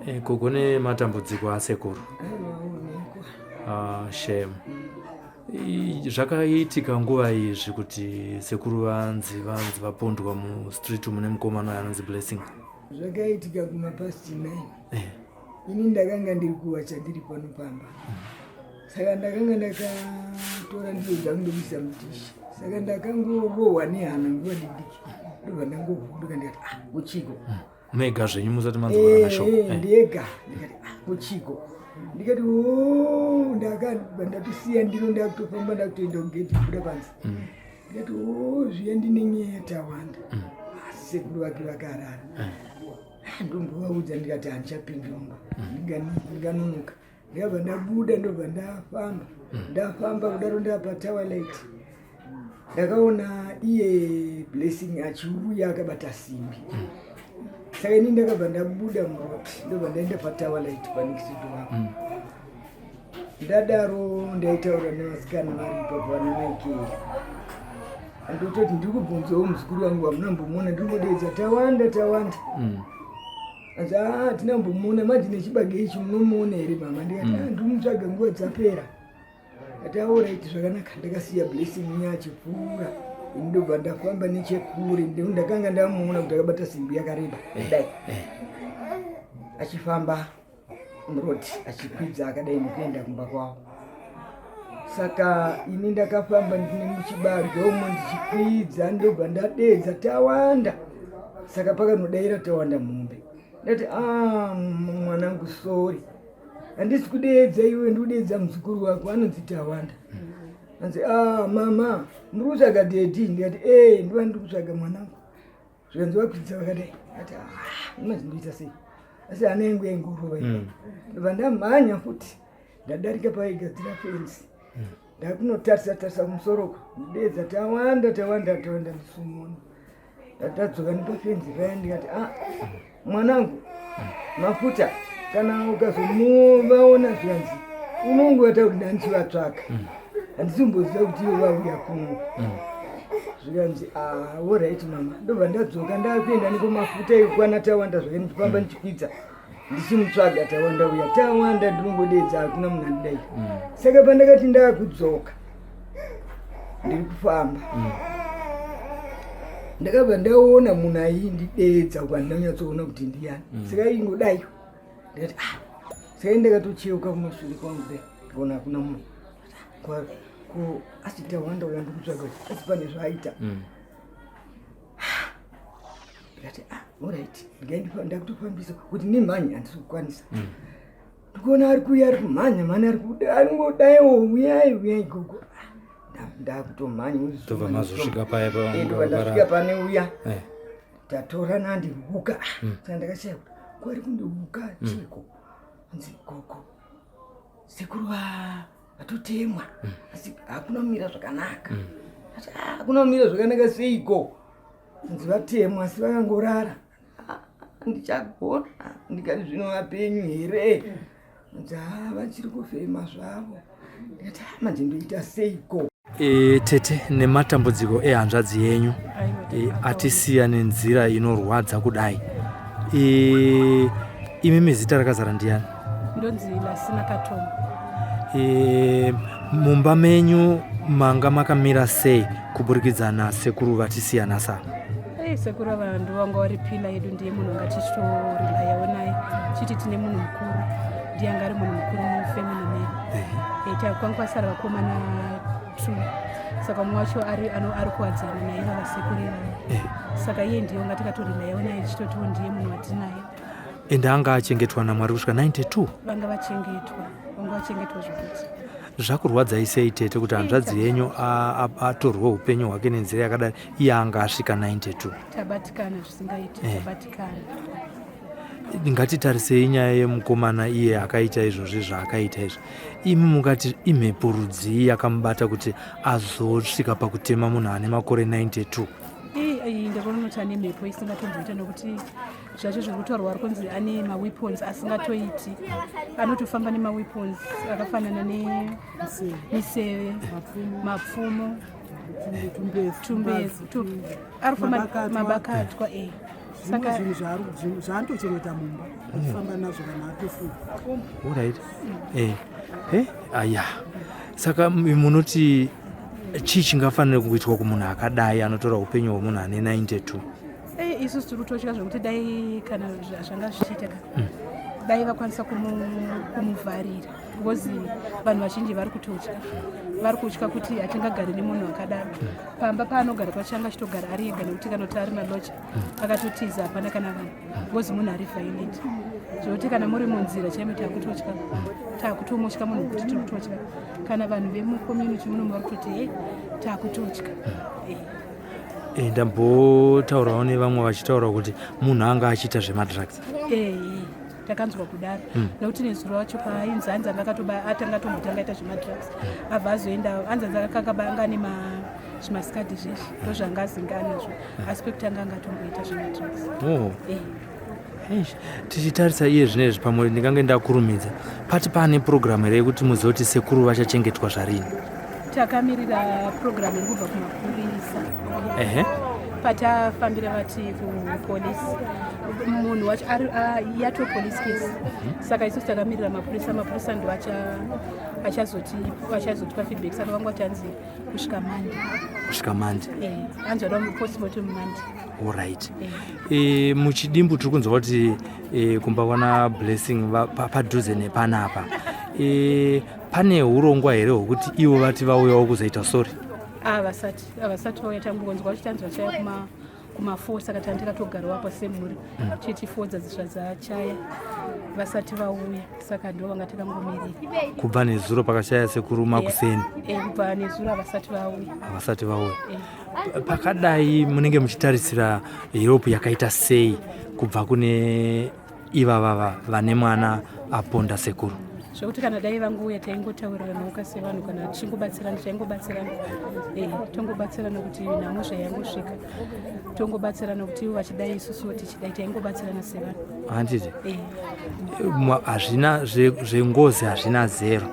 Eh, gogo nematambudziko asekuru. Ah, shame. Zvakaitika nguva izvi kuti sekuru vanzi vanzi vapondwa mustreet mune mukomana uyo anonzi Blessing. Zvakaitika kuma past 9. Eh. Ini ndakanga ndiri kuwacha ndiri pano pamba. Saka ndakanga ndakatora ndiro dzangu ndokuisa mudhishi. Saka ndakangorohwa nehana nguva diki. Ndobva ndangovhunduka ndikati ah, kuchiko. Mega zvenyu musati manzwa kana shoko. Eh, eh. Ndega ndikati ah, kuchiko. Ndikati oh, ndakabva ndatosiya ndiro ndakutofamba ndakutoenda kugedhi kubuda panze. Ndikati oh, zviya ndine nyaya yatawanda. Asi sekuru vake vakarara. Ndombovaudza ndikati handichapindi mumba. Ndinganonoka. Ndikabva ndabuda ndobva ndafamba. Ndafamba kudaro ndapa tower light. Ndakaona iye Blessing achiuya akabata simbi. Saka ini ndakabva ndabuda muroad ndobva ndaenda patower light panext door apo. Ndadaro ndaitaura nevasikana vari ipapo vana Michael. Ndototi ndiri kubvunzawo muzukuru wangu hamuna mbomuona ndiri kungodeedza Tawanda Tawanda. Anzi ah hatina kumbomuona manje nechibage ichi munomuona here mama ndikati ah ndikumutsvaga nguva dzapera. Ati alright zvakanaka ndakasiya Blessing uya achipfuura ini ndobva ndafamba nechekure ndakanga ndamuona kuti akabata simbi yakareba kudai achifamba muroad achikwidza akadai nekuenda kumba kwavo. Saka ini ndakafamba ndine muchibage umo ndichikwidza ndobva ndadeedza Tawanda. Saka pakanodaira Tawanda muhombe ndati ah mwanangu sorry handisi kudeedza iwe ndikudeedza muzukuru wako anonzi Tawanda. Anzi ah mama muri kutsvaga daddy ndikati eh ndiva ndiri kutsvaga mwanangu. Zvikanzi vakwidza vakadai ndati ah manje ndoita sei asi hana yangu yaingorova ndobva ndamhanya futi ndadarika paigadzira fenzi ndakunotarisa tarisa kumusoro uko ndideedza Tawanda Tawanda Tawanda ndisumona ndatadzoka nepafenzi paya ndikati ah mwanangu mafuta kana ukazomuvaona zvikanzi unongovata kuti ndandichivatsvaka handisi kumboziva kuti ivo vauya kuno. Zvikanzi ah alright mama ndobva ndadzoka ndakuenda niko mafuta ekukwana Tawanda zvake ndichifamba ndichikwidza ndichimutsvaga Tawanda uya Tawanda ndinongodeedza hakuna munhu andidai. Saka pandakati ndakudzoka ndiri kufamba ndakabva ndaona munhu aindideedza uko handina kunyatsoona kuti ndiyani. Saka ingodai ndikati ah saka ndakatocheuka kumashure kwangu kudai ndikaona hakuna munhu. Ko asi Tawanda uya ndikutsvaga kuti asi pane zvaaita. Ndikati ah alright ndakutofambisa kuti ndimhanye handisi kukwanisa. Ndikuona ari kuuya ari kumhanya mhani ari kuda aringodaiwo uyai uyai gogo. Ndakutomhanya Tobva mazosvika paya ndobva ndasvika pane uya. Tatora nandihuka. Saka ndakashaya kuti ko ari kundihuka chiko. Hanzi gogo sekuru vatotemwa asi hakuna kumira zvakanaka. Ati ah hakuna kumira zvakanaka seiko? Hanzi vatemwa asi vakangorara. Ndichagona ndikati zvino vapenyu here? Hanzi ah vachiri kufema zvavo. Ndikati ah manje ndoita seiko? Tete nematambudziko ehanzvadzi yenyu atisiya nenzira inorwadza kudai. Imimi zita rakazara ndiyani? Ndonzi Lasina Katombo. Mumba menyu manga makamira sei kuburikidza nasekuru vatisiya nasa? Sekuru ava ndovanga vari pila yedu, ndiye munhu anga tichitorilayawo naye chiti tine munhu mukuru, ndiye anga ari munhu mukuru mufamily medu. Kwanga kwasara vakomana 2, saka mumwe wacho ari kuwadzana naivo vasekuru ivavo. Saka iye ndiye wanga tikatorilayawo naye tichitotiwo ndiye munhu watinaye. Ende anga achengetwa naMwari kusvika 92. Vanga vachengetwa, vanga vachengetwa zvokuti. Zvakurwadzai sei tete kuti hanzvadzi yenyu atorwe upenyu hwake nenzira yakadai iye anga asvika 92? Tabatikana zvisingaiti, tabatikana. Ngatitarisei nyaya yemukomana iye akaita izvozvi zvaakaita izvi. Imi mungati imhepo rudzii yakamubata kuti azosvika pakutema munhu ane makore 92? Iyi ndakaona kuti ane mhepo isingatomboita nokuti zvacho zviri kutaurwa ari kunzi ane maweapons asingatoiti, anotofamba nemaweapons akafanana nemiseve, mapfumo, tumbezi, ari kufamba mabakatwa. Zvimwe zvinhu zvaanotochengeta mumba achifamba nazvo kana atofunga. Alright. Eh. Eh, aya. Saka munoti chii chingafanira kuitwa kumunhu akadai anotora upenyu hwemunhu ane 92? Eh, isusu tiri kutotya zvekuti dai kana zvanga zvichiita ka dai vakwanisa kumuvharira because vanhu vazhinji vari kutotya, vari kutya kuti hatingagari nemunhu akadaro pamba paanogara pachanga achitogara ari ega, nekuti kana kuti ari maloja akatotiza, hapana kana vanhu because munhu ari violent zvekuti kana muri munzira chaimo takutotya, takutomutya munhu wekuti tiri kutotya. Kana vanhu vemucommunity muno vari kutoti he, takutotya. Eh, ndambotaurawo nevamwe vachitaura kuti munhu anga achiita zvemadrugs. Eh, takanzwa kudaro nekuti nezuro wacho paainzi hanzi anga akatoba atanga tombotanga aita zvemadrugs, abva azoenda, hanzi anzi akakaba anga ane zvimasikadhi zveshe, ndozvanga azinge anazvo, asi pekutanga anga atomboita zvemadrugs. Oh. Eh. Eish, tichitarisa iye zvinezvi, pamwe ndingange ndakurumidza, pati paane purogiramu here yekuti muzive kuti sekuru vachachengetwa zvarini? Takamirira purogiramu iri kubva kumapurisa. Patafambira vati kupolisi munhu wacho yato police case, saka isusu takamirira mapurisa. Mapurisa ndo achazotipa feedback, saka vanga vati hanzi kusvika Monday. Kusvika Monday? Eh, hanzi vada postmortem Monday. Alright. E, muchidimbu tiri kunzwa kuti kumba kwana Blessing padhuze nepanapa, pane urongwa here hwekuti ivo vati vauyawo kuzoita sorry? Ah, vasati, havasati vauya. Tangonzwa vachitanzi vachaya kuma4, saka tanga takatogarawo apo semhuri chiti 4 zvadzachaya, vasati vauya, saka ndo vanga takangomirira. Kubva nezuro pakashaya sekuru makuseni? Eh, kubva nezuro havasati vauya. Havasati vauya. Eh. Pakadai munenge muchitarisira help yakaita sei kubva kune ivavava vane mwana aponda sekuru? Zvekuti kana dai vangouya taingotauriranawo sevanhu, kana tichingobatsirana taingobatsirana. Eh, tongobatsirana kuti nhamo zvayangosvika, tongobatsirana kuti ivo vachidai, isusuwo tichidai, taingobatsirana sevanhu. Handiti? Eh. Hazvina zvengozi, hazvina zero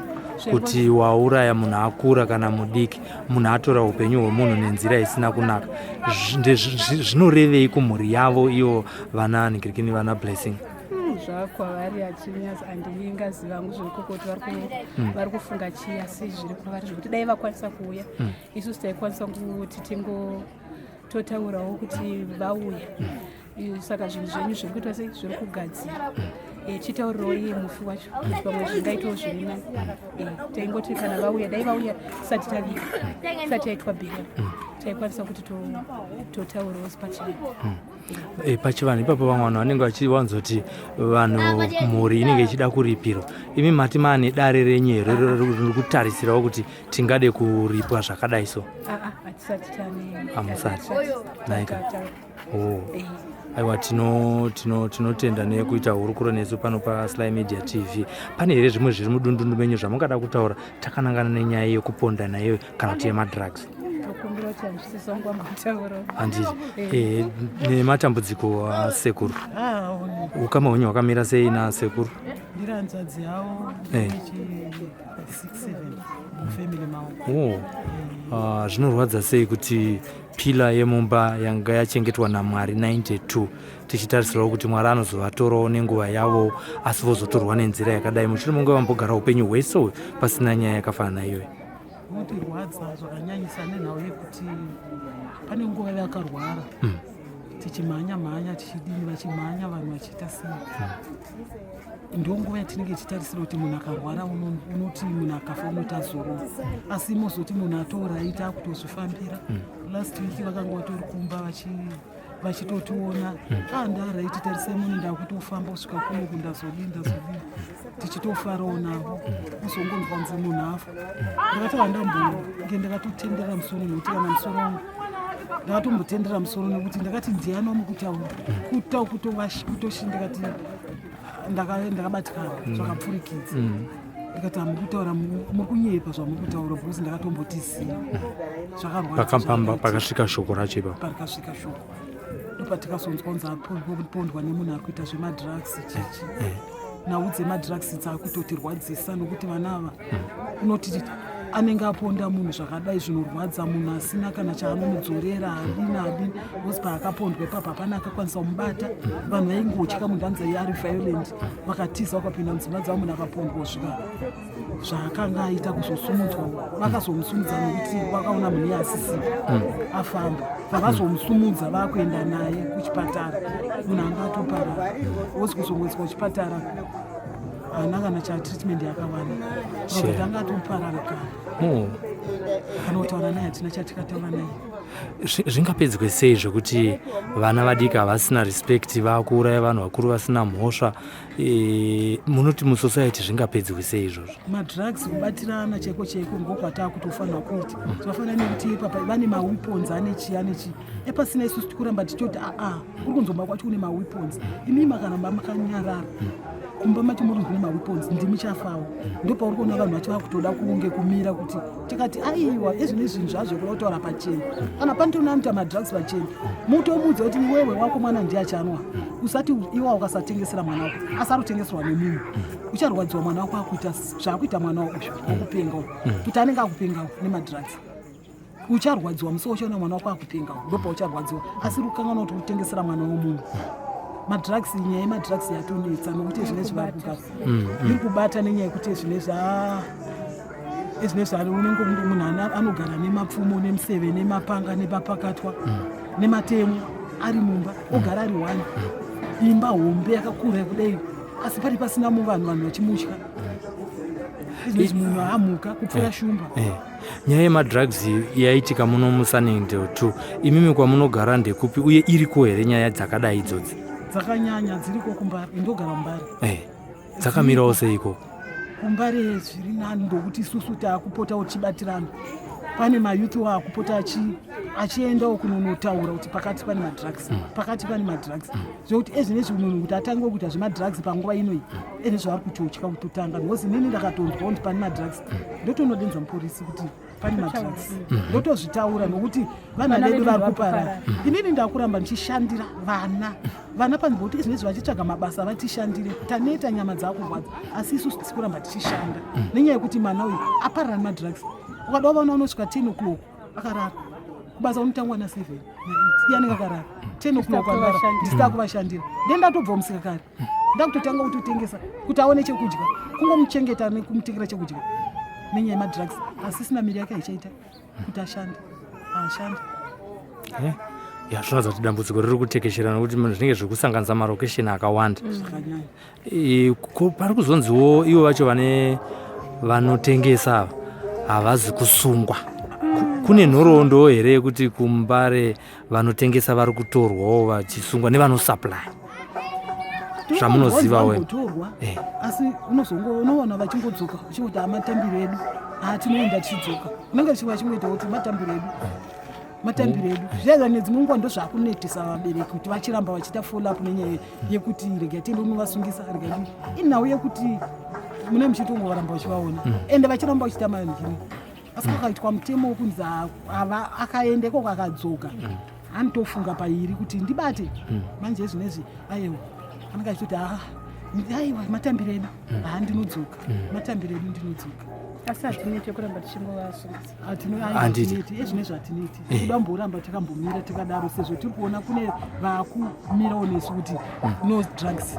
kuti wauraya munhu akura kana mudiki, munhu atora upenyu hwemunhu nenzira isina kunaka. Zvinorevei kumhuri yavo ivo vana nikirikini, vana Blessing? Zvakwavari hachinyatso, handingaziva hangu zviri kuti vari kufunga chii, asi zviri kwavari zvekuti dai vakwanisa kuuya, isusu taikwanisa kuti tingo totaurawo kuti vauya. Saka zvinhu zvenyu zviri kuitwa sei, zviri kugadzira. Eh, chitaurirawo iye mufi wacho kuti pamwe zvingaitawo zviri nani. Eh, taingoti kana vauya, dai vauya tisati taviga, tisati yaitwa burial, taikwanisa kuti totaurawo pachena. E, pachivanhu ipapo vamwe vanhu vanenge vachiwanzoti vanhu mhuri inenge ichida kuripirwa. Imi mati maane dare renyu here riri kutarisirawo kuti tingade kuripwa zvakadai so? Aa, hatisati tane. Hamusati? Naika. Oh. Eh. Aiwa, tinotenda nekuita hurukuro nesu pano paSly Media TV. Pane here zvimwe zviri mudundundu menyu zvamungada kutaura takanangana nenyaya yekuponda naiyo kana kuti yemadrugs? Tokumbira kuti handisisi wangu wambotaurawo. Handiti? E, nematambudziko asekuru, ukama hwenyu hwakamira sei nasekuru? Ndiri hanzvadzi yavo. Eh. Ichi 67 mufamily mavo. Oh. Ah, zvinorwadza sei kuti pillar yemumba yanga yachengetwa naMwari 92, tichitarisirawo kuti Mwari anozovatorawo nenguva yavo, asi vozotorwa nenzira yakadai mushure munge vambogara upenyu hwese uyu pasina nyaya yakafanana naiyoyo? Unotirwadza zvakanyanyisa nenhau yekuti pane nguva vakarwara, tichimhanya mhanya, tichidini, vachimhanya vanhu vachiita sei. Ndo nguva yatinenge tichitarisira kuti munhu akarwara unoti munhu akafa unoti azorora, asi mozoti munhu atoraita akutozvifambira. Last week vakanga vatori kumba vachitotiona, ah, ndaraiti, tarisai munhu, ndakutofamba kusvika kunoku, ndazodii, ndazodii, tichitofarawo navo. Uzongonzwa kunzi munhu afa, ndakati handambonge ndakatotendera musoro, nekuti kana musoro wangu ndakatombotendera musoro, nekuti ndakati ndiani wamukutaura kutoshi, ndikati ndakabatikana zvakapfurikidza. Ndikati hamukutaura, muri kunyepa zvamuri kutaura, because ndakatombotisiya zvakarwadza. Pakapamba Zvakaita. Pakasvika shoko racho ipapo. Parikasvika shoko ndopatikazonzwa kunzi apondwa nemunhu ari kuita zvemadrugs chichi. Nhau dzemadrugs dzakutotirwadzisa, nokuti vana ava unoti Anenge aponda munhu zvakadai, zvinorwadza, munhu asina kana chaanomudzorera, adini adini, because paakapondwa ipapo hapana akakwanisa kumubata. Vanhu vaingotya munhu, anzi ari violent, vakatiza vakapinda mudzimba dzavo. Munhu akapondwa kusvika zvaakanga aita kuzosumudzwa, vakazomusumudza nekuti vakaona munhu iye asisipo, afamba. Vakazomusumudza vakuenda naye kuchipatara, munhu anga atoparara. Wozi kuzongoiswa kuchipatara, haana kana chatreatment yakawana, kuti anga atoparara kare. Kana kutaura naye hatina chatikataura naye. Zvingapedzwe sei zvekuti vana vadiki havasina respect, vakuuraya vanhu vakuru vasina mhosva? Munoti musociety zvingapedzwe sei izvozvo? Madrugs, kubatirana chaiko chaiko ngokwataa kutofanira kuita. Zvakafanana nekuti ipapa vane maweapons, ane chii, ane chii, epasina isusu tikuramba tichoti aa, kuri kunzomba kwacho kune maweapons. Imimi makaramba makanyarara kumba macho muri kune maweapons, ndimi chafawo. Ndopauri kuona vanhu vacho vakutoda kunge kumira kuti tikati aiwa, ezvine zvinhu zvazvo kuda kutaura pachena. Kana panitoona anoita madrugs pachena, mutomuudza kuti iwewe wako mwana ndiye achanwa. Usati iwa ukasatengesera mwana wako, asi ari kutengeserwa nemunhu, ucharwadziwa. Mwana wako akuita zvaakuita mwana wako uyu akupenga uyu, kuti anenge akupenga nemadrugs, ucharwadziwa. Musi uchaona mwana wako akupenga, ndopaucharwadziwa. Asi rukanganwa kuti kutengesera mwana womunhu madrugs. Nyaya yemadrugs yatonetsa nokuti zvinezvi vari kuka iri kubata nenyaya yekuti zvinezvi ezvinezvi unenge munhu anogara nemapfumo, nemuseve, nemapanga, nemapakatwa, nematemo ari mumba, ogara ari one, imba hombe yakakura kudai, asi pari pasina muvanhu, vanhu vachimutya. Izvinezvi munhu amuka kupfuura shumba. Nyaya yemadrugs yaitika muno muSunningdale 2. Imimi kwamunogara ndekupi, uye iriko here nyaya dzakadai idzodzi? Dzakanyanya, dziriko kuMbare, ndogara muMbare. Dzakamirawo seiko? KuMbare zviri nani, ndokuti isusu taakupotawo tichibatirana. Pane mayouth waakupota achiendawo kunonotaura kuti pakati pane madrugs, pakati pane madrugs, zvekuti ezvinezvi munhu kuti atange kuita zvemadrugs panguva inoyi, ene zvaari kutotya kutotanga, because inini ndakatonzwa kuti pane madrugs, ndotonodenza muporisi kuti pane madrugs, ndotozvitaura, nokuti vana Vana vedu vedu vari vari kuparara. kuparara. Inini ndakuramba ndichishandira vana, vana panzvimbo kuti izvinezvi vachitsvaga mabasa vatishandire. Taneta, nyama dzakurwadza, asi isusu tisi kuramba tichishanda nenyaya yekuti mwana uyu aparara nemadrugs. Ukada vana unosvika 10 o'clock akarara. Kubasa unotangwa na7 na8, iye anenge akarara 10 o'clock akarara. Kuvashandira. Ndisida kuvashandira, ndendatobva musika kare, ndakutotanga kutotengesa kuti aone chekudya, kungomuchengeta nekumutengera chekudya nenyaya yemadrugs. Asisina miri yake haichaita kuti ashande, haashande. Ya, zvinoratidza kuti dambudziko riri kutekeshera nokuti zvinenge zviri kusanganisa marokesheni akawanda. Zvakanyanya. Pari kuzonziwo ivo vacho vane vanotengesa ava havazi kusungwa. Kune nhoroondo here yekuti kuMbare vanotengesa vari kutorwawo vachisungwa nevanosupply, zvamunoziva wena? Vambotorwa, asi unoona vachingodzoka, uchingoti amatambiro edu, tinoenda tichidzoka, unenge vachingoita kuti matambiro edu, matambiro edu. Zviyaza nedzimwe nguva ndozvakunetesa vabereki kuti vachiramba vachiita follow up nenyaya yekuti rega tiende unovasungisa, rega inhau yekuti mune muchitongovaramba vachivaona, ende vachiramba vachiita manhiri. Asi kwakaitwa mutemo wekunzi ava akaenda ikoko akadzoka, anotofunga pairi kuti ndibate. Manje zvinezvi aiwa, anenge achitoti aa, aiwa, matambiro edu, haa, ndinodzoka, matambiro edu, ndinodzoka. Asi hatineti kuramba tichingovasungisa. Handiti. Ezvinezvi hatineti, kuda mboramba takambomira takadaro, sezvo tiri kuona kune vakumirawo nesu kuti no drugs.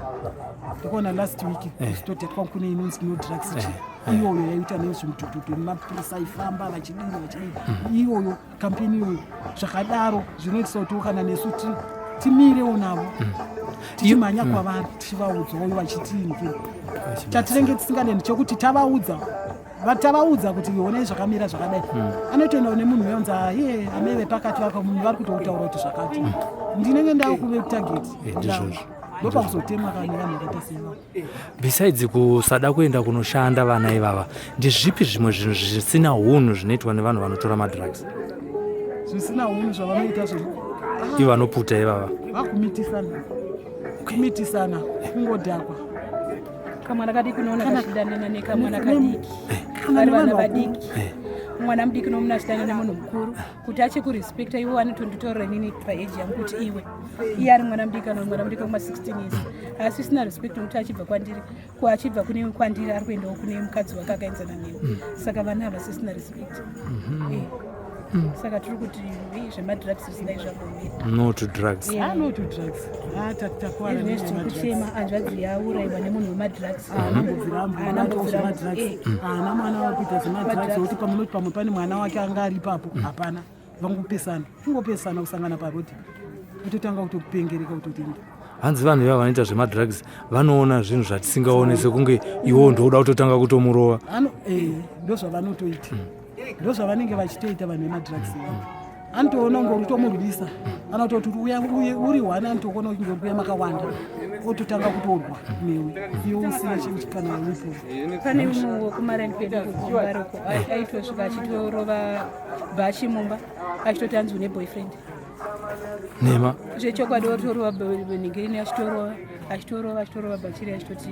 Ndikuona last week kusitoti twa kune inonzi no drugs chi iyoyo yaiita nezvimudhudhudhu nemapurisa aifamba vachidini vachidini, iyoyo kampeni iyoyo. Zvakadaro zvinoitisa kuti kana nesu timirewo navo, tichimhanya kwavari, tichivaudzawo vachitiinzira. Chatinenge tisingadendi chekuti tavaudza, tavaudza kuti honai zvakamira zvakadai, anotoendawo nemunhu uyonzi iye amai vepakati munhu vari kutoutaura kuti zvakati, ndinenge ndakuve target. Ndizvozvo. Ndopakuzotemwa kana nevanhu vakaita seivavo. Besides kusada kuenda kunoshanda vana ivava, ndezvipi zvimwe zvinhu zvisina unhu zvinoitwa nevanhu vanotora madrugs? Zvisina unhu zvavanoita zvo? Ivo vanoputa ivava. Vakumitisana, kumitisana, kungodhakwa. Kamwana kadiki unoona kachidanana nekamwana kadiki, Kana vari vana nevanhu vadiki. Mwana mudiki unomuona achidanana nemunhu mukuru kuti achikurespecta iwe, anotonditaurira inini paage yangu kuti iwe, iye ari mwana mudiki, kana mwana mudiki wekuma 16 years. Haasisina respect nokuti achibva kwandiri, ko achibva kune kwandiri ari kuendawo kune mukadzi wake akaenzana newe. Saka vana havasisina respect. Saka tiri kuti zvemadrugs zvidai zvagomera. No to drugs. Ah, no to drugs. Ah, takwara. Izvinezvi tiri kuchema hanzvadzi yaurayiwa nemunhu wemadrugs. Haana mbobvira zvemadrugs, haana mwana wakuita zvemadrugs, wekuti pamunoti pamwe pane mwana wake anga ari ipapo, hapana. Vangopesana, kungopesana, kusangana parodi, kutotanga kutopengereka, kutotenda. Hanzi vanhu ivava vanoita zvemadrugs vanoona zvinhu zvatisingaone, sekunge iwewo ndokuda kutotanga kutomurova. Ano ndo zvavanotoita, ndo zvavanenge vachitoita vanhu vemadrugs ivavo. Anotoona kunge uri kutomurwisa, anototi uya uri one, anotokuona kuti ngori kuya makawanda, ototanga kutorwa newe iwe usina chinhu kana upo. Pane umwe wekumarani kwedu kuMbaroko aitosvika achitorova bhachi mumba, achitoti anzi une boyfriend. Nema. Zvechokwadi, otorova nhingirini, achitorova, achitorova, achitorova bhachiri, achitoti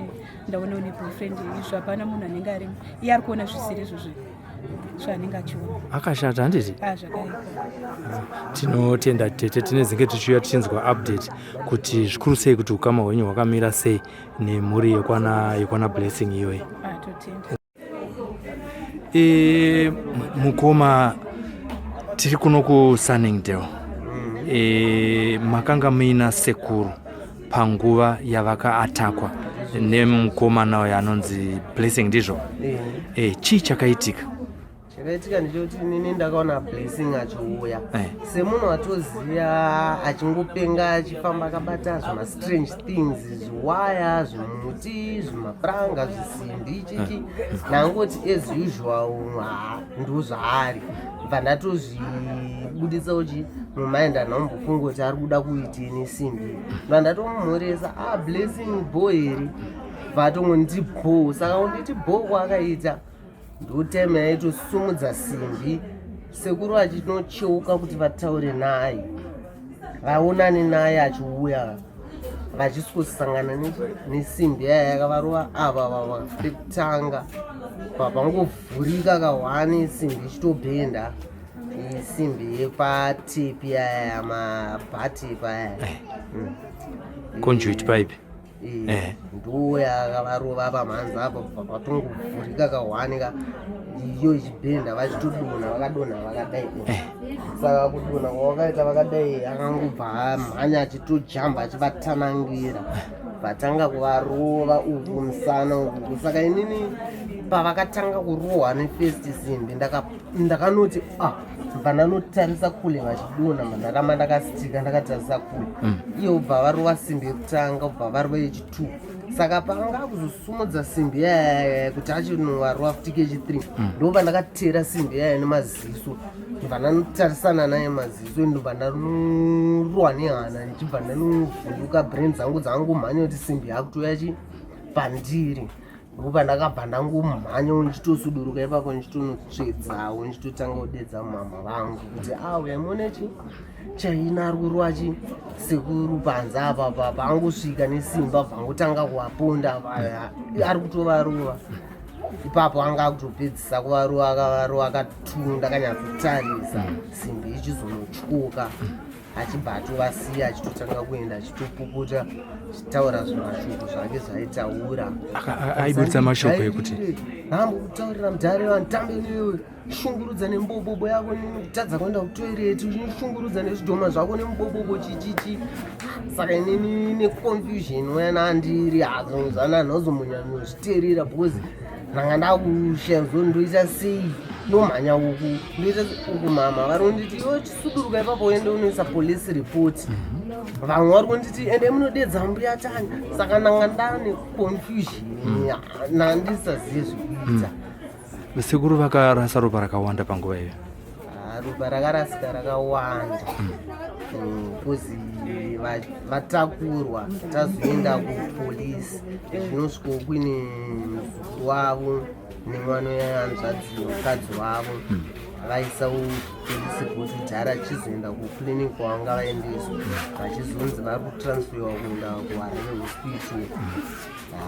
ndaona une boyfriend. Izvo hapana munhu anenge arimo, iye ari kuona zvisiri izvozvo zvaanenge achiona. Akashata, handiti? A, zvakaipa. Tinotenda tete, tinezenge tichiuya tichinzwa update kuti zvikuru sei, kuti ukama hwenyu hwakamira sei nemhuri yekwana Blessing iyoyi. A, totenda. Mukoma, tiri kuno kuSunningdale. Makanga muina sekuru panguva yavakaatakwa nemukomana uyo anonzi Blessing, ndizvo? Chii chakaitika? Chakaitika ndechekuti inini ndakaona Blessing achiuya semunhu atoziva, achingopenga, achifamba akabata zvimastrange things, zviwaya, zvimuti, zvimapuranga, zvisimbi, chichi. Ndangoti as usual, ha, ndo zvaari. Bva ndatozvibuditsawo chi mumind, handambofunga kuti ari kuda kuitei nesimbi. Bva ndatomumhoresa, "A, Blessing, bho here?" Bva atongonditi bho. Saka kunditi bho kwaakaita, ndotime yaitosumudza simbi, sekuru vachinocheuka kuti vataure naye, vaonane naye achiuya, vachiswosangana nesimbi yaya yakavarova ava vava pekutanga. Papangovhurika kahwani, simbi ichitobhenda, simbi yepatepi yaya, mabhatepi aya. Conduit pipe. Ndo yakavarova pamhanza apo, patongovhurika kahwani ka, iyo ichibhenda, vachitodonha, vakadonha vakadai. Saka kudonha kwavakaita vakadai, akangobva amhanya achitojamba achivatanangira, vatanga kuvarova uku musana uku. Saka inini pavakatanga kurohwa nefirst simbi, ndakanoti ah, bva ndanotarisa kule vachidonha, ma ndaramba ndakasitika ndakatarisa kule. Iye ubva varova simbi yekutanga, ubva varova yechi2. Saka paanga kuzosumudza simbi yaya kuti achinovarova futi kechi3, ndobva ndakatera simbi yaya nemaziso, ndobva ndanotarisana naye maziso, ndobva ndanorwa nehana, ndichibva ndanovhunduka, brain dzangu dzangomhanya kuti simbi yakutoya chi pandiri. Ndobva ndakabva ndangomhanya ndichitosuduruka ipapo, ndichitonotsvedzawo, ndichitotanga kudedza mama vangu kuti auya muone chi chaina ari kurwa chi sekuru panze apa. Paangosvika nesimba, bvangotanga kuvaponda, ari kutovarova ipapo. Anga akutopedzisa kuvarova, akavarova akatunda, akanyatsotarisa simbi ichizonotyoka, achibva atovasiya, achitotanga kuenda, achitopukuta, achitaura zvimashoko zvake zvaitaura. Aibudisa mashoko ekuti? Ndambokutaurira mudhare, vanhu newe shungurudza nembobobo yako, kutadza kuenda kutoireti, uchishungurudza nezvidhoma zvako nemubobobo, chichichi. Saka inini neconfusion wena andiri hazozana nhozomonyanyozviteerera, because ndanga ndakushaya zo ndoita sei, ndomhanya uku, ndoita uku. Mama vari kunditi, "Iwe chisuduruka ipapo, uende unoisa police report." Vamwe vari kunditi, "Ende munodedza mbuya Tanya." Saka ndanga ndane confusion, nandisazive zvekuita. Sekuru vakarasa ropa rakawanda panguva iyo? Ah, ropa rakarasika rakawanda, because vatakurwa tazoenda kupolisi, zvinosvikawo kuine muzukuru wavo nemwana wehanzvadzi yemukadzi wavo. Vaisa police report kudhara, achizoenda kuclinic kwavanga vaendeswa, vachizonzi vari kutransferwa kuenda kuHarare Hospital.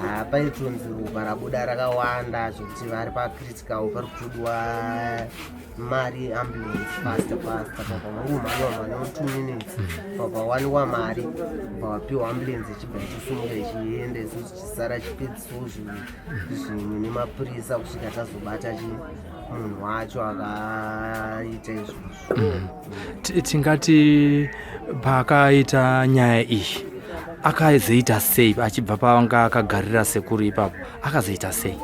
Ha, paitonzi ropa rabuda rakawanda zvekuti vari pacritical, pari kutodiwa mari, ambulance faster faster. Pabva vangomhanywa mhanywa 2 minutes, pabva wanikwa mari, bva vapiwa ambulance, ichibva ichisimuka ichienda. Isusu tichisara chipedzisawo zvinhu nemapurisa kusvika tazobata chi munhu wacho akaita izvozvo. Tingati paakaita nyaya iyi akazoita sei? Achibva paanga akagarira sekuru ipapo, akazoita sei?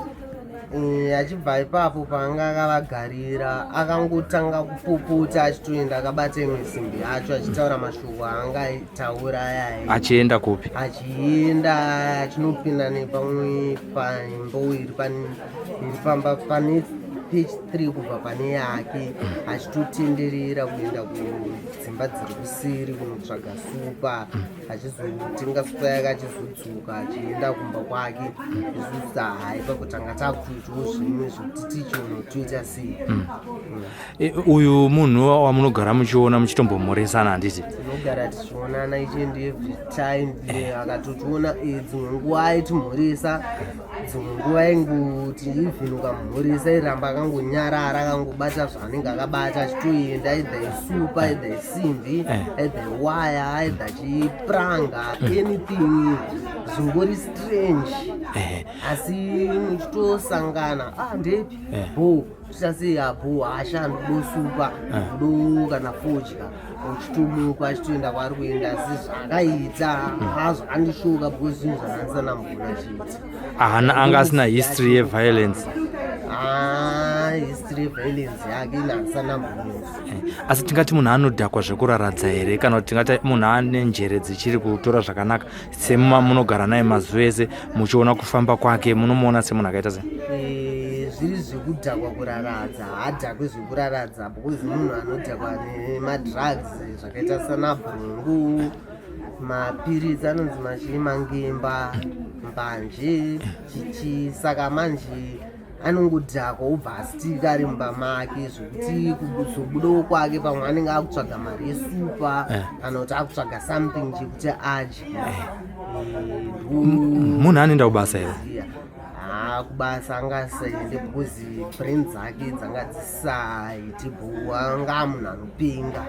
Achibva ipapo paanga akavagarira, akangotanga kupopota achitoenda akabata imwe simbi yacho, achitaura mashoko aangataura ayaya. Achienda kupi? Achienda achinopinda nepamwe paimbo iri pamba pane page 3 kubva pane yake, achitotenderera kuenda kudzimba dziri kuseri kunotsvaga supa, achizotenga supa yake, achizodzoka achienda kumba kwake. Isusu hai, ipapo tanga takutoitawo zvimwe zvekuti tichionotoita sei. Uyu munhu wamunogara muchiona muchitombomhoresana, handiti? Tinogara tichionana each and every time. Akatotiona, dzimwe nguva aitimhoresa, dzimwe nguva aingoti even ukamhoresa airamba akangonyarara, akangobata zvaanenge akabata, achitoenda, either isupa, either isimbi, either iwaya, either achipranga, anything zvingori strange. Asi muchitosangana, ah, ndepi? Bo tichasei apo hasha ndosupa ndo kana fodya, uchitomuka achitoenda kwaari kuenda. Asi zvakaita zvakandishoka because zvinhu zvakandisana mbona chiita. Haana, anga asina history yeviolence? Ah, history yeviolence yake inhandisana mbonezvo. Asi tingati munhu anodhakwa zvekuraradza here, kana kuti tingati munhu ane njere dzichiri kutora zvakanaka? Sema munogara naye mazuva ese, muchiona kufamba kwake, munomuona semunhu akaita sei? Zviri zvekudhakwa kuraradza, haadhakwe zvekuraradza, because munhu anodhakwa nemadrugs zvakaita sana bhurungu, mapiritsi anonzi machii, mangemba, mbanje, chichi, saka manje anongodhakwa obva astika ari mumba make, zvekuti kuzobudawo kwake pamwe anenge akutsvaga mari yesupa kana kuti akutsvaga something chekuti adye. Munhu anoenda kubasa here? Ha, kubasa angasaende because brain dzake dzanga dzisaiti bho. Anga munhu anopenga,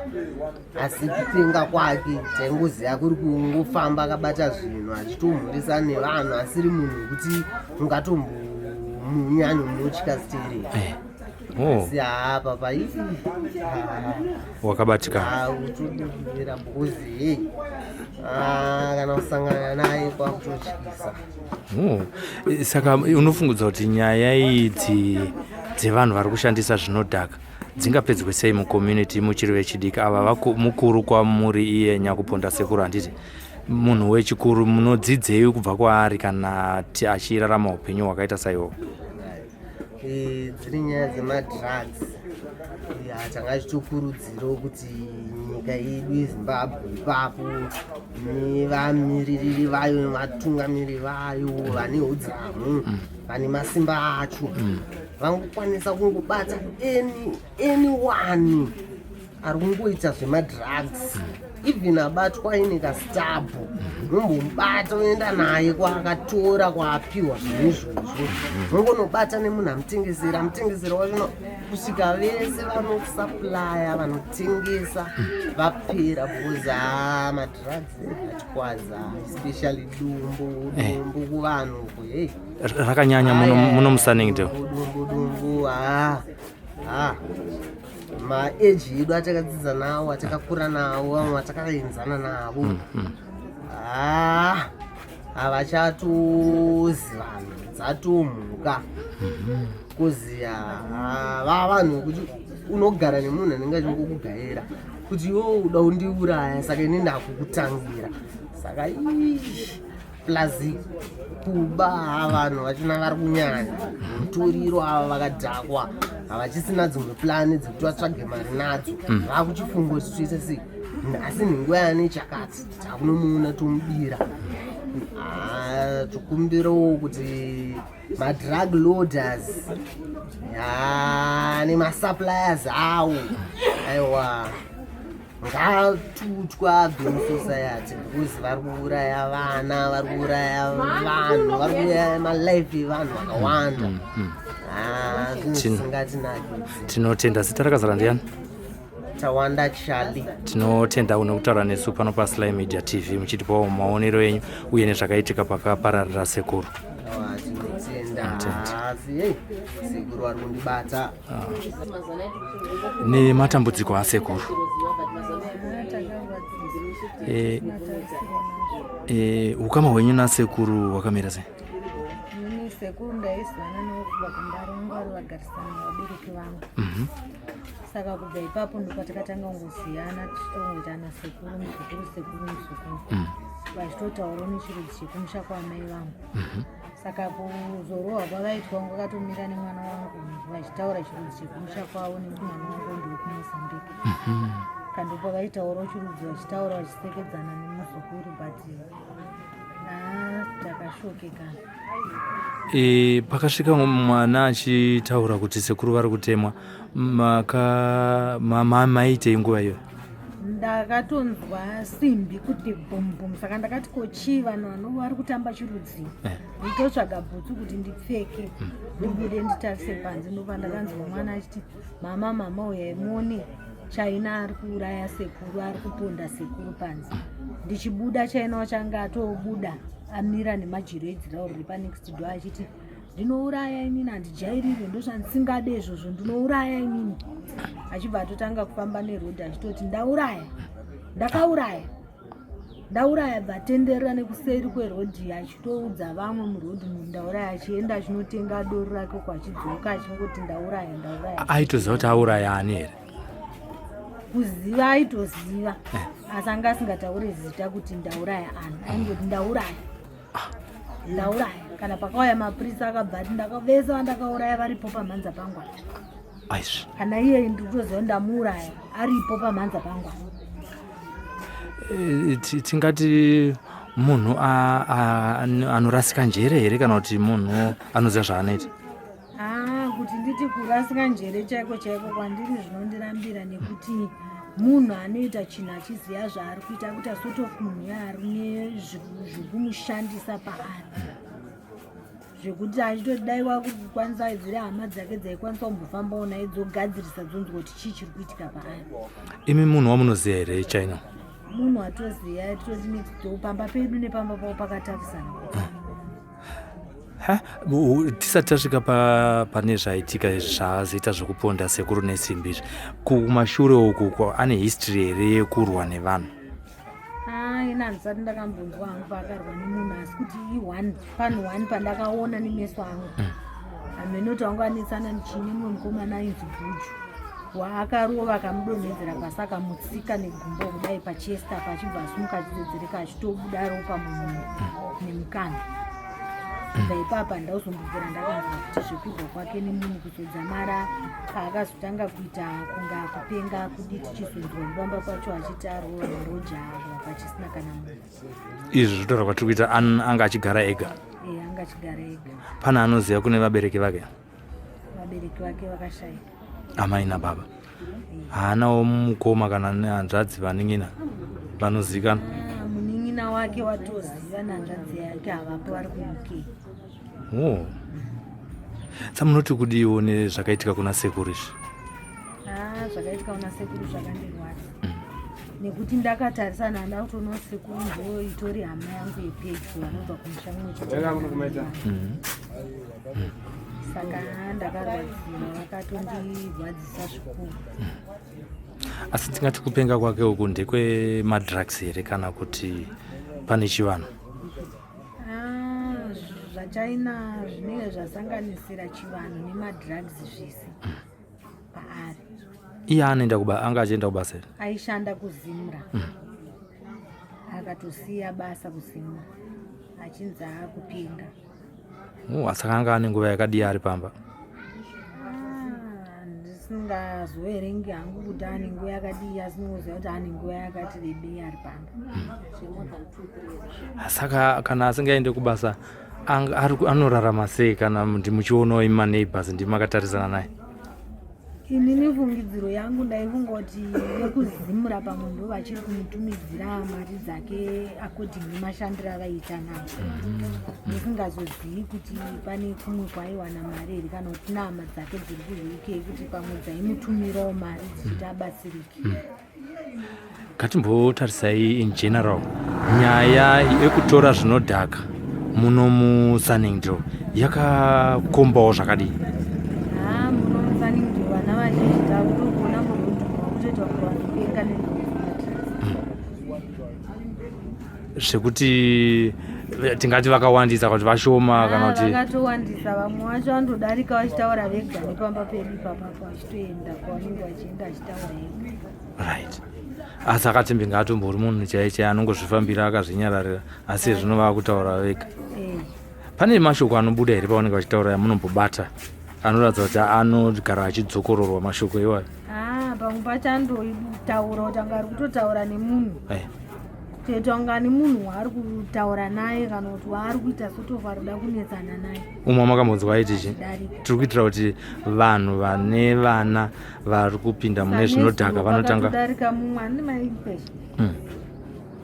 asi kupenga kwake taingoziva kuri kungofamba akabata zvinhu achitomhurisa nevanhu, asiri munhu wekuti ungatombomunyanyo stereki. Oh, Asi haa, papa ii. Wakabatikana. Kutodira because hei, kana kusangana naye kwakutotyisa. Oh. Saka unofungudza kuti nyaya idzi dzevanhu vari kushandisa zvinodhaka dzingapedzwe sei mucommunity muchiri vechidiki ava? Mukuru kwamuri iye nyakuponda sekuru, handiti? Munhu wechikuru, munodzidzei kubva kwaari kana achirarama upenyu hwakaita saiwo? Dziri nyaya dzemadrugs, ya, tanga tichitokurudzirawo kuti nyika yedu yeZimbabwe ipapo nevamiririri vayo nevatungamiri vayo vane udzamu, vane masimba acho, vangokwanisa kungobata anyone ari kungoita zvemadrugs, even abatwa aine kastabhu, mumbomubata oenda naye kwaakatora, kwaapiwa zvinhu izvozvo, mungonobata nemunhu amutengesera, amutengesera wacho, kusvika vese vanosupplya, vanotengesa vapera, because haa, madrugs atikwadza, especially dumbu. Dumbu kuvanhu uku, hei. Rakanyanya muno muSunningdale. Dumbu, dumbu, ha ha, maeji edu atakadzidza nawo, atakakura nawo, vamwe vatakaenzana navo, ha, havachatozi vanhu, dzatomhuka kuzi va vanhu vekuti unogara nemunhu anenge achingokugayira kuti iwe uda undiuraya, saka ini ndakukutangira. Saka ii, plus kuba, vanhu vachona vari kunyanya mutoriro ava, vakadhakwa, havachisina dzimwe plani dzekuti vatsvage mari nadzo. Vakuchifunga kuti toita sei, asi nhengo yaane chakati, takunomuona tomubira. Ah, tokumbirawo kuti madrug loaders nemasuppliers awo aiwa ngatutwa abve musociety because vari kuuraya vana, vari kuuraya vanhu, vari kuuraya malife evanhu vakawanda. Ah, zvinhu zvisingatinakidzi. Tinotenda. Zita rakazara ndiani? Tawanda Charlie. Tinotenda nekutaura nesu pano paSly Media TV, muchitipawo maonero enyu uye nezvakaitika pakapararira sekuru. Aiwa, tinotenda. Tinotenda. Asi hei, sekuru vari kundibata. Nematambudziko asekuru. Ukama hwenyu nasekuru hwakamira sei? Ini sekuru ndaizivana navo kubva kumbarongo, ari vagarisana nevabereki vangu. Saka kubva ipapo ndopatakatanga kungoziyana, tichitongoita ana sekuru muzukuru, sekuru muzukuru, vachitotaurawo nechirudzi chekumusha kwaamai vangu. Saka kuzorohwa kwavaitwa, kwakatomira nemwana wangu vachitaura chirudzi chekumusha kwavo, nekuti mwana wangu ndewekuMozambique. Kandopavaitaurawo chirudzi, vachitaura vachisekedzana nemuzukuru, but haa, takashokekana. Pakasvika mwana achitaura kuti sekuru vari kutemwa, maka maitei nguva iyoyo? Ndakatonzwa simbi kuti bhum bhum, saka ndakati, ko chii, vanhu vano vari kutamba chirudzi? Nditotsvaga bhutsu kuti ndipfeke, ndibude nditarise panze. Ndopa ndakanzwa mwana achiti, "Mama, mama, uyai muone, China ari kuuraya sekuru, ari kuponda sekuru panze." Ndichibuda, China wachanga atobuda amira nemajiro edzirauro riri panext door, achiti, "Ndinouraya inini, handijairire, ndozvandisingade izvozvo, ndinouraya inini." Achibva atotanga kufamba nerodhi achitoti, "Ndauraya, ndakauraya, ndauraya." Bva atenderera nekuseri kwerodhi achitoudza vamwe murodhi munhu, "Ndauraya." Achienda achinotenga doro rake uko, achidzoka achingoti, "Ndauraya, ndauraya." Aitoziva kuti auraya ani here? Kuziva aitoziva, asi anga asingatauri zita kuti ndauraya ani. Aingoti, "Ndauraya, ndauraya." Kana pakauya mapurisa, akabva ati, "Vese vandakauraya varipo pamhanza pangu apa." Aizvi. Kana iye ndikutoziva ndamuuraya, aripo pamhanza pangu apa. Tingati munhu anorasika njere here, kana kuti munhu anoziva zvaanoita? Ah, kuti nditi kurasika njere chaiko chaiko kwandiri zvinondirambira, nekuti munhu anoita chinhu achiziva zvaari kuita, akuita sort of munhu yaari nezvekumushandisa paari, zvekuti achitoti dai wakukwanisa dziri hama dzake dzaikwanisa kumbofambawo naye, dzogadzirisa, dzonzwa kuti chii chiri kuitika paari. Imi munhu wamunoziva here China? Munhu atoziva, toti next door, pamba pedu nepamba pavo pakatarisana. Ha, tisati tasvika pane zvaitika izvi, zvaazoita zvekuponda sekuru nesimbi izvi, kumashure uku ane history here yekurwa nevanhu? Ah, ina handisati ndakambonzwa hangu paakarwa nemunhu, asi kuti i-one pane one pandakaona nemeso angu. Hamenoti wangu anetsana chine mumwe mukomana ainzi Bhuju, waakarova akamudonhedzera pasi, akamutsika negumbo kudai pachest apa, achibva asumuka achidzedzereka, achitobuda ropa mumhuno nemukanwa. Kubva ipapa handauzombobvira ndakanzwa kuti zvekurwa kwake nemunhu, kuzodzamara paakazotanga kuita kunga kupenga kudi, tichizonzwa kufamba kwacho achiti arova maroja avo, pachisina kana munhu. Izvi zvotaura kwatiri kuita, anga achigara ega? E, anga achigara ega. Pane anoziva kune vabereki vake? Vabereki vake vakashayika. Amai nababa? Haanawo mukoma kana nehanzvadzi, vanin'ina vanozivikanwa? Ah, munin'ina wake watoziva nehanzvadzi yake havapo, vari kuUK. Oh. Sa munoti kudiwo nezvakaitika kuna sekuru izvi? Ah, zvakaitika kuna sekuru zvakandirwadza, nekuti ndakatarisana, handa kutoona kuti sekuru ndo itori hama yangu yepedyo, vanobva kumusha mumwe chete. Saka ndakarwadziwa, vakatondirwadzisa zvikuru. Asi tingati kupenga kwake uku ndekwemadrugs here, kana kuti pane chivanhu? Ah, zvaChina zvinenge zvasanganisira chivanhu nemadrugs zvese paari. Iye anoenda kuba, anga achienda kubasa here? Aishanda kuZimra, akatosiya basa kuZimra achinzi akupenga. Oh, saka anga ane nguva yakadii ari pamba? Ah, Ndisingazoverengi hangu kuti ane nguva yakadii, asi ndinoziva kuti ane nguva yakati rebei ari pano. Saka kana asingaende kubasa anorarama sei kana ndimuchionawo imi maneighbors ndimi makatarisana naye? Inini fungidziro yangu ndaifunga kuti vekuzimura pamwe ndo vachiri kumutumidzira mari dzake according nemashandiro avaiita naye. Ndisingazozivi kuti pane kumwe kwaaiwana mari here kana kuti nehama dzake dziri kuUK kuti pamwe dzaimutumirawo mari dzichiti abatsirike. Ngatimbotarisai in general nyaya yekutora zvinodhaka muno muSunningdale yakakombawo zvakadini? Haa, muno muSunningdale vana vazhinji takutokuona murodhi kutoita kunge vanopenga nenhau dzemadrugs. Zvekuti tingati vakawandisa kana kuti vashoma kana kuti? Vakatowandisa, vamwe vacho vanotodarika vachitaura vega nepamba pedu ipapapo, vachitoenda kwavanenge vachienda vachitaura ega. Right, asi akatimbi ngaatombori munhu chaiye chaiye anongozvifambira akazvinyararira, asi zvino vakutaura vega. Pane mashoko anobuda here pavanenge vachitaura yamunombobata anoratidza kuti anogara achidzokororwa mashoko iwayo? Ah, pamwe pacho anototaura kuti anga ari kutotaura nemunhu, kutoita kunga nemunhu waari kutaura naye kana kuti waari kuita sotofa ari kuda kunetsana naye. Umwe makambonzwa aiti chi? Darika. Tiri kuitira kuti vanhu vane vana vari kupinda mune zvinodhaka vanotanga Darika mumwe ane maimpeshi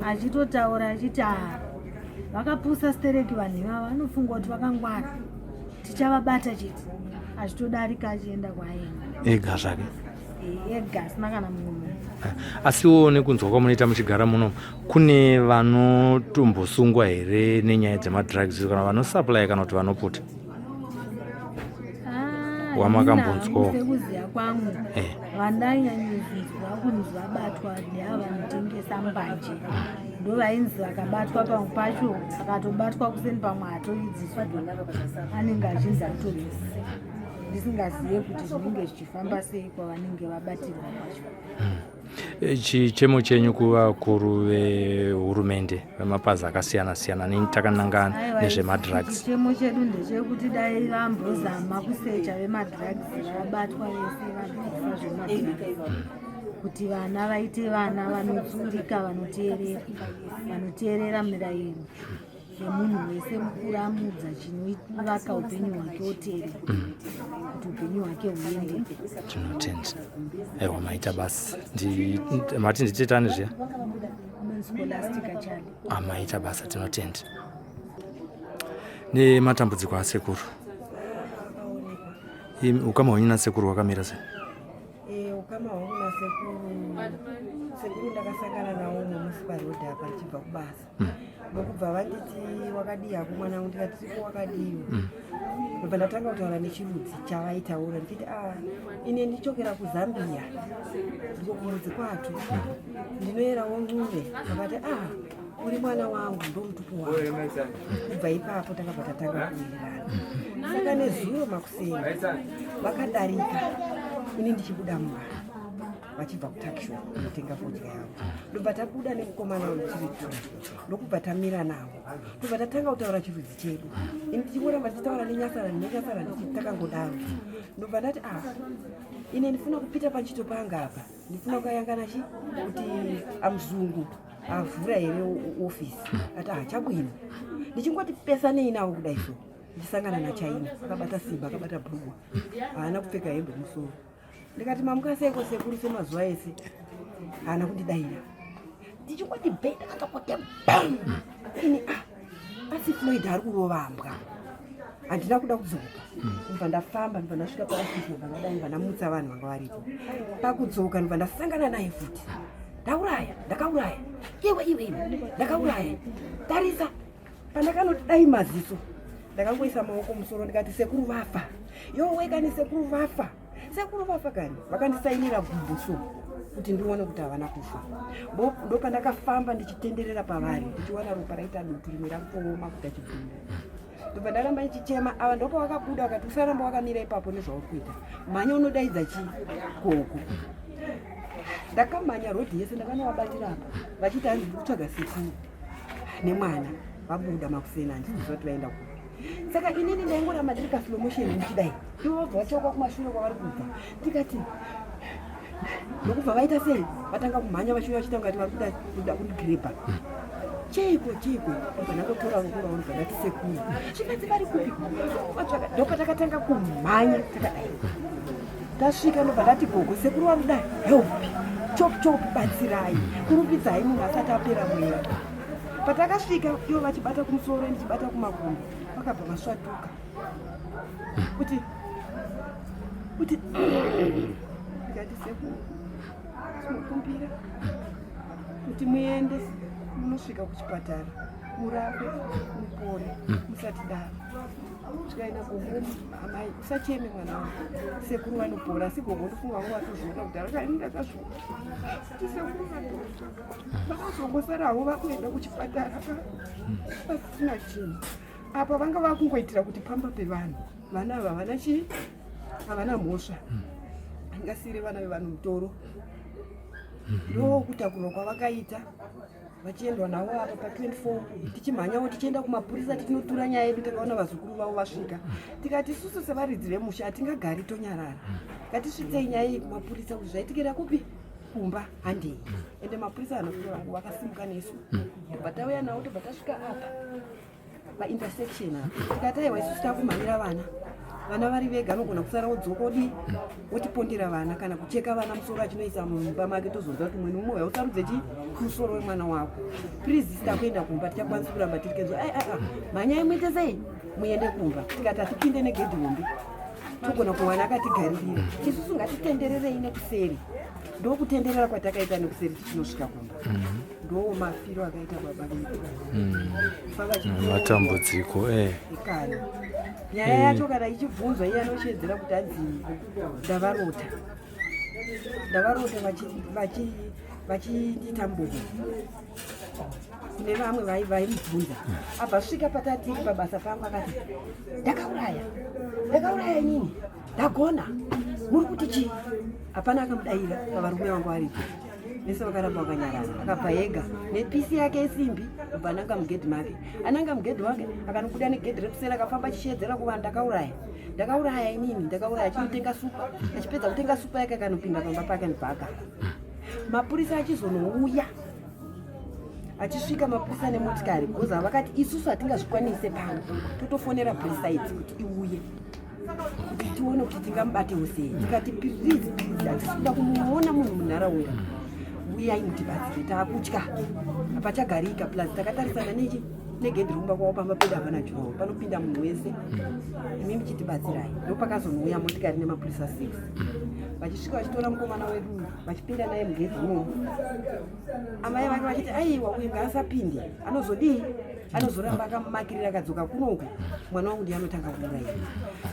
achitotaura achiti, "Ah, vakapusa stereki vanhu ivava, vanofunga kuti vakangwara, tichavabata chete," achitodarika achienda kwaaenda. Ega zvake? Ega, asina kana mumwe munhu. Asiwo nekunzwa kwamunoita muchigara muno, kune vanotombosungwa here nenyaya dzemadrugs, kana vanosupply kana kuti vanoputa? Ah, Wamakambonzwawo? Ini sekuziva kwangu, vandanyanyozvinzwa kunzi vabatwa ndeava vanotengesa mbanje, ndo vainzi vakabatwa. Pamwe pacho akatobatwa kuseni, pamwe hatoidziswa, anenge achinzi atorisi. Ndisingazive kuti zvinenge zvichifamba sei kwavanenge vabatirwa kwacho. Chichemo chenyu kuvakuru vehurumende, vemapazi akasiyana siyana takanangana Aiwa, nezvemadrugs? Chichemo chedu ndechekuti dai vambozama kusecha vemadrugs, vabatwa vese vabvisa zvemadrugs, kuti vana vaite vana vanotsurika, vanoteerera, vanoteerera mirayiro yemunhu wese mukuru amudza chinovaka upenyu hwake, oteerera kuti upenyu hwake huende. Tinotenda. Aiwa, maita basa. Mati nditetani zviya? Scholastica Chale. Amaita basa, tinotenda. Nematambudziko asekuru, ukama hwenyu nasekuru hwakamira sei? Ukama hwangu nasekuru, sekuru ndakasangana nawo umwe musi parodhi apa ndichibva kubasa, ndokubva vanditi, "Wakadii hako mwana wangu?" Ndikati, "Tiripo, wakadiwo?" Ndobva ndatanga kutaura nechirudzi chavaitaura ndichiti, "A, ine ndichokera kuZambia, ndiko kumudzi kwatu, ndinoyerawo Ncube." Vakati, "A, uri mwana wangu, ndo mutupo wangu." Kubva ipapo takabva tatanga kuwirirana. Saka nezuro makuseni vakadarika ini ndichibuda mumba vachibva kutuckshop kunotenga fodya yavo, ndobva tabuda nemukomana wechiri tu, ndokubva tamira navo, ndobva tatanga kutaura chirudzi chedu, ini tichingoramba tichitaura nenyasara nenyasara takangodaro. Ndobva ndati, "A, ine ndifuna kupita pachito panga apa, ndifuna kukayangana chi kuti amuzungu avhura here ofisi." Ati, "Ah, chabwino." Ndichingoti pesanei nawo kudai so, ndichisangana nachina akabata simba, akabata bhurugwa, haana kupfeka hembe musoro. Ndikati, "Mamuka seiko sekuru, semazuva ese?" Haana kundidaira. Ndichingoti bhe, ndakatopote bam. Ini, ah, asi Floyd ari kurovambwa. Handina kuda kudzoka, ndobva ndafamba, ndobva ndasvika paofisi, ndobva ndadai, ndobva ndamutsa vanhu vanga varipo. Pakudzoka ndobva ndasangana naye futi. "Ndauraya, ndakauraya iwe, iwe, iwe, ndakauraya, tarisa." Pandakanodai maziso, ndakangoisa maoko musoro, ndikati, "Sekuru vafa, yowe kani, sekuru vafa, sekuru vafa kani." Vakandisainira gumbo so kuti ndione kuti havana kufa. Ndopandakafamba ndichitenderera pavari, ndichiwana ropa raita dutu, rimwe rakutooma kuita chibvumbi. Ndobva ndaramba ndichichema. Ava ndopavakabuda vakati, "Usaramba wakamira ipapo nezvauri kuita, mhanya unodaidza chii gogo." Ndakamhanya rodhi yese, ndakanovabatira apa vachiti, "Hanzi ndiri kutsvaga sekuru nemwana." Vabuda makuseni, handisi kuziva kuti vaenda kupi. Saka inini ndaingoramba ndiri kaslow motion ndichidai, ivo vabva vacheuka kumashure kwavari kubva, ndikati ndokubva vaita sei, vatanga kumhanya vachiuya vachiita kungati vari kuda kundigrebha. Cheiko cheiko, ndobva ndangotora ruoko rwavo ndobva ndati sekuru, zvikanzi vari kupi? Vatsvaka. Ndopatakatanga kumhanya takadai, tasvika ndobva ndati gogo, sekuru vari kuda help, chop chop, batsirai, kurupidzai munhu asati apera mweya. Patakasvika ivo vachibata kumusoro, ndichibata kumakumbo, vakabva vaswatuka kuti kuti, ndikati sekuru, tinokumbira kuti muende munosvika kuchipatara murapwe mupore, musatidaro. Svikaina gogo, amai usacheme mwana wangu, sekuru vanopora. Asi gogo ndofunga vangu vatozviona kudhara kaini, ndakazviona kuti sekuru vatofa, vakazongosarawo vakuenda kuchipatara pasina chinhu. Apa vanga vakungoitira kuti pamba pevanhu, vana ava havana chii, havana mhosva, angasiyire vana vevanhu mutoro. Ndokutakurwa kwavakaita vachiendwa navo apa pa24, tichimhanyawo tichienda kumapurisa tichinotura nyaya yedu. Takaona vazukuru vavo vasvika, tikati isusu sevaridzi vemusha hatingagari tonyarara, ngatisvitsei nyaya iyi kumapurisa kuti zvaitikira kupi kumba, handei. Ende mapurisa anokuru vangu vakasimuka nesu, tobva tauya navo, tobva tasvika apa paintersection apa, tikati aiwa, isusu takumhanyira vana, vana vari vega, anogona kusara wodzoka odi wotipondera vana kana kucheka vana musoro achinoisa mumba make, tozonzwa kuti mwene umwe usarudze chi musoro wemwana wako. Please, takuenda kumba, tichakwanisi kuramba tiri kenzo. Ai ai, mhanyai muite sei, muende kumba. Tikati hatipinde negedhi hombe, togona kuwana akatigaririra. Isusu ngatitendererei nekuseri. Ndokutenderera kwatakaita nekuseri tichinosvika kumba. Ndo mafiro akaita baba vedu. Matambudziko eh. Kana nyaya yacho kana ichibvunzwa, iye anoshedzera kuti anzi ndavarota, ndavarota vachindiita mbumo kune vamwe vaimubvunza. Abva svika patatiri pabasa pangu akati, ndakauraya, ndakauraya inini, ndagona, muri kuti chii? Hapana akamudayira pavarume vangu varipo, vese vakaramba vakanyarara. Akabva ega nepisi yake yesimbi, kubva ananga mugedhi make, ananga mugedhi wake, akanobuda negedhi rekuseri, akafamba achishedzera kuvanhu, ndakauraya, ndakauraya inini, ndakauraya. Achinotenga supa, achipedza kutenga supa yake akanopinda pamba pake, anobva agara. Mapurisa achizonouya, achisvika mapurisa nemotikari, because vakati isusu hatingazvikwanise pano, totofonera brisides kuti iuye kuti tione kuti tingamubatewo sei. Tikati please, please, hatisi kuda kumuona munhu munharaunda, uyai mutibatsire, taakutya, hapachagarika, plus takatarisana nechi negedhi rekumba kwavo, pamba pedu hapana jurawo, panopinda munhu wese, imi muchitibatsirai. Ndopakazonouya motikari nemapurisa 6, vachisvika vachitora mukomana wedu uyu, vachipinda naye mugedhi imomo, amai vake vachiti aiwa, uyu ngaasapinde, anozodii, anozoramba akamumakirira, akadzoka kunoku mwana wangu ndiye anotanga kuuraiwa.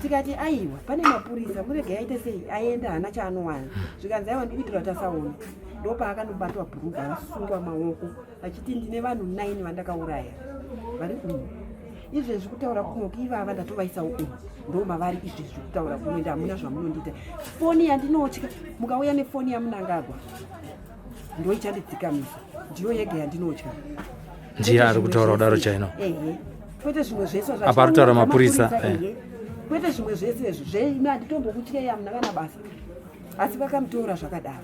Tikati aiwa, pane mapurisa, muregai aite sei, aenda, haana chaanowana. Zvikanzi aiwa, ndikuitira kuti asaona. Ndopaakanobatwa bhurugwa, asungwa maoko, achiti ndine vanhu 9 vandakauraya vari umu izvezvi kutaura kunoku, ivava ndatovaisawo umu, ndo mavari izvezvi kutaura kuno, ende hamuna zvamunondiita. Foni yandinotya, mukauya nefoni yaMunangagwa ndo ichandidzikamisa, ndiyo yega yandinotya. Ndiye ari kutaura kudaro chaino? Ehe, kwete zvimwe zvese. Apa ari kutaura mapurisa, eh. Ehe, kwete zvimwe zvese izvo zveimi, handitombokutyei, hamuna kana basa. Asi vakamutora zvakadaro.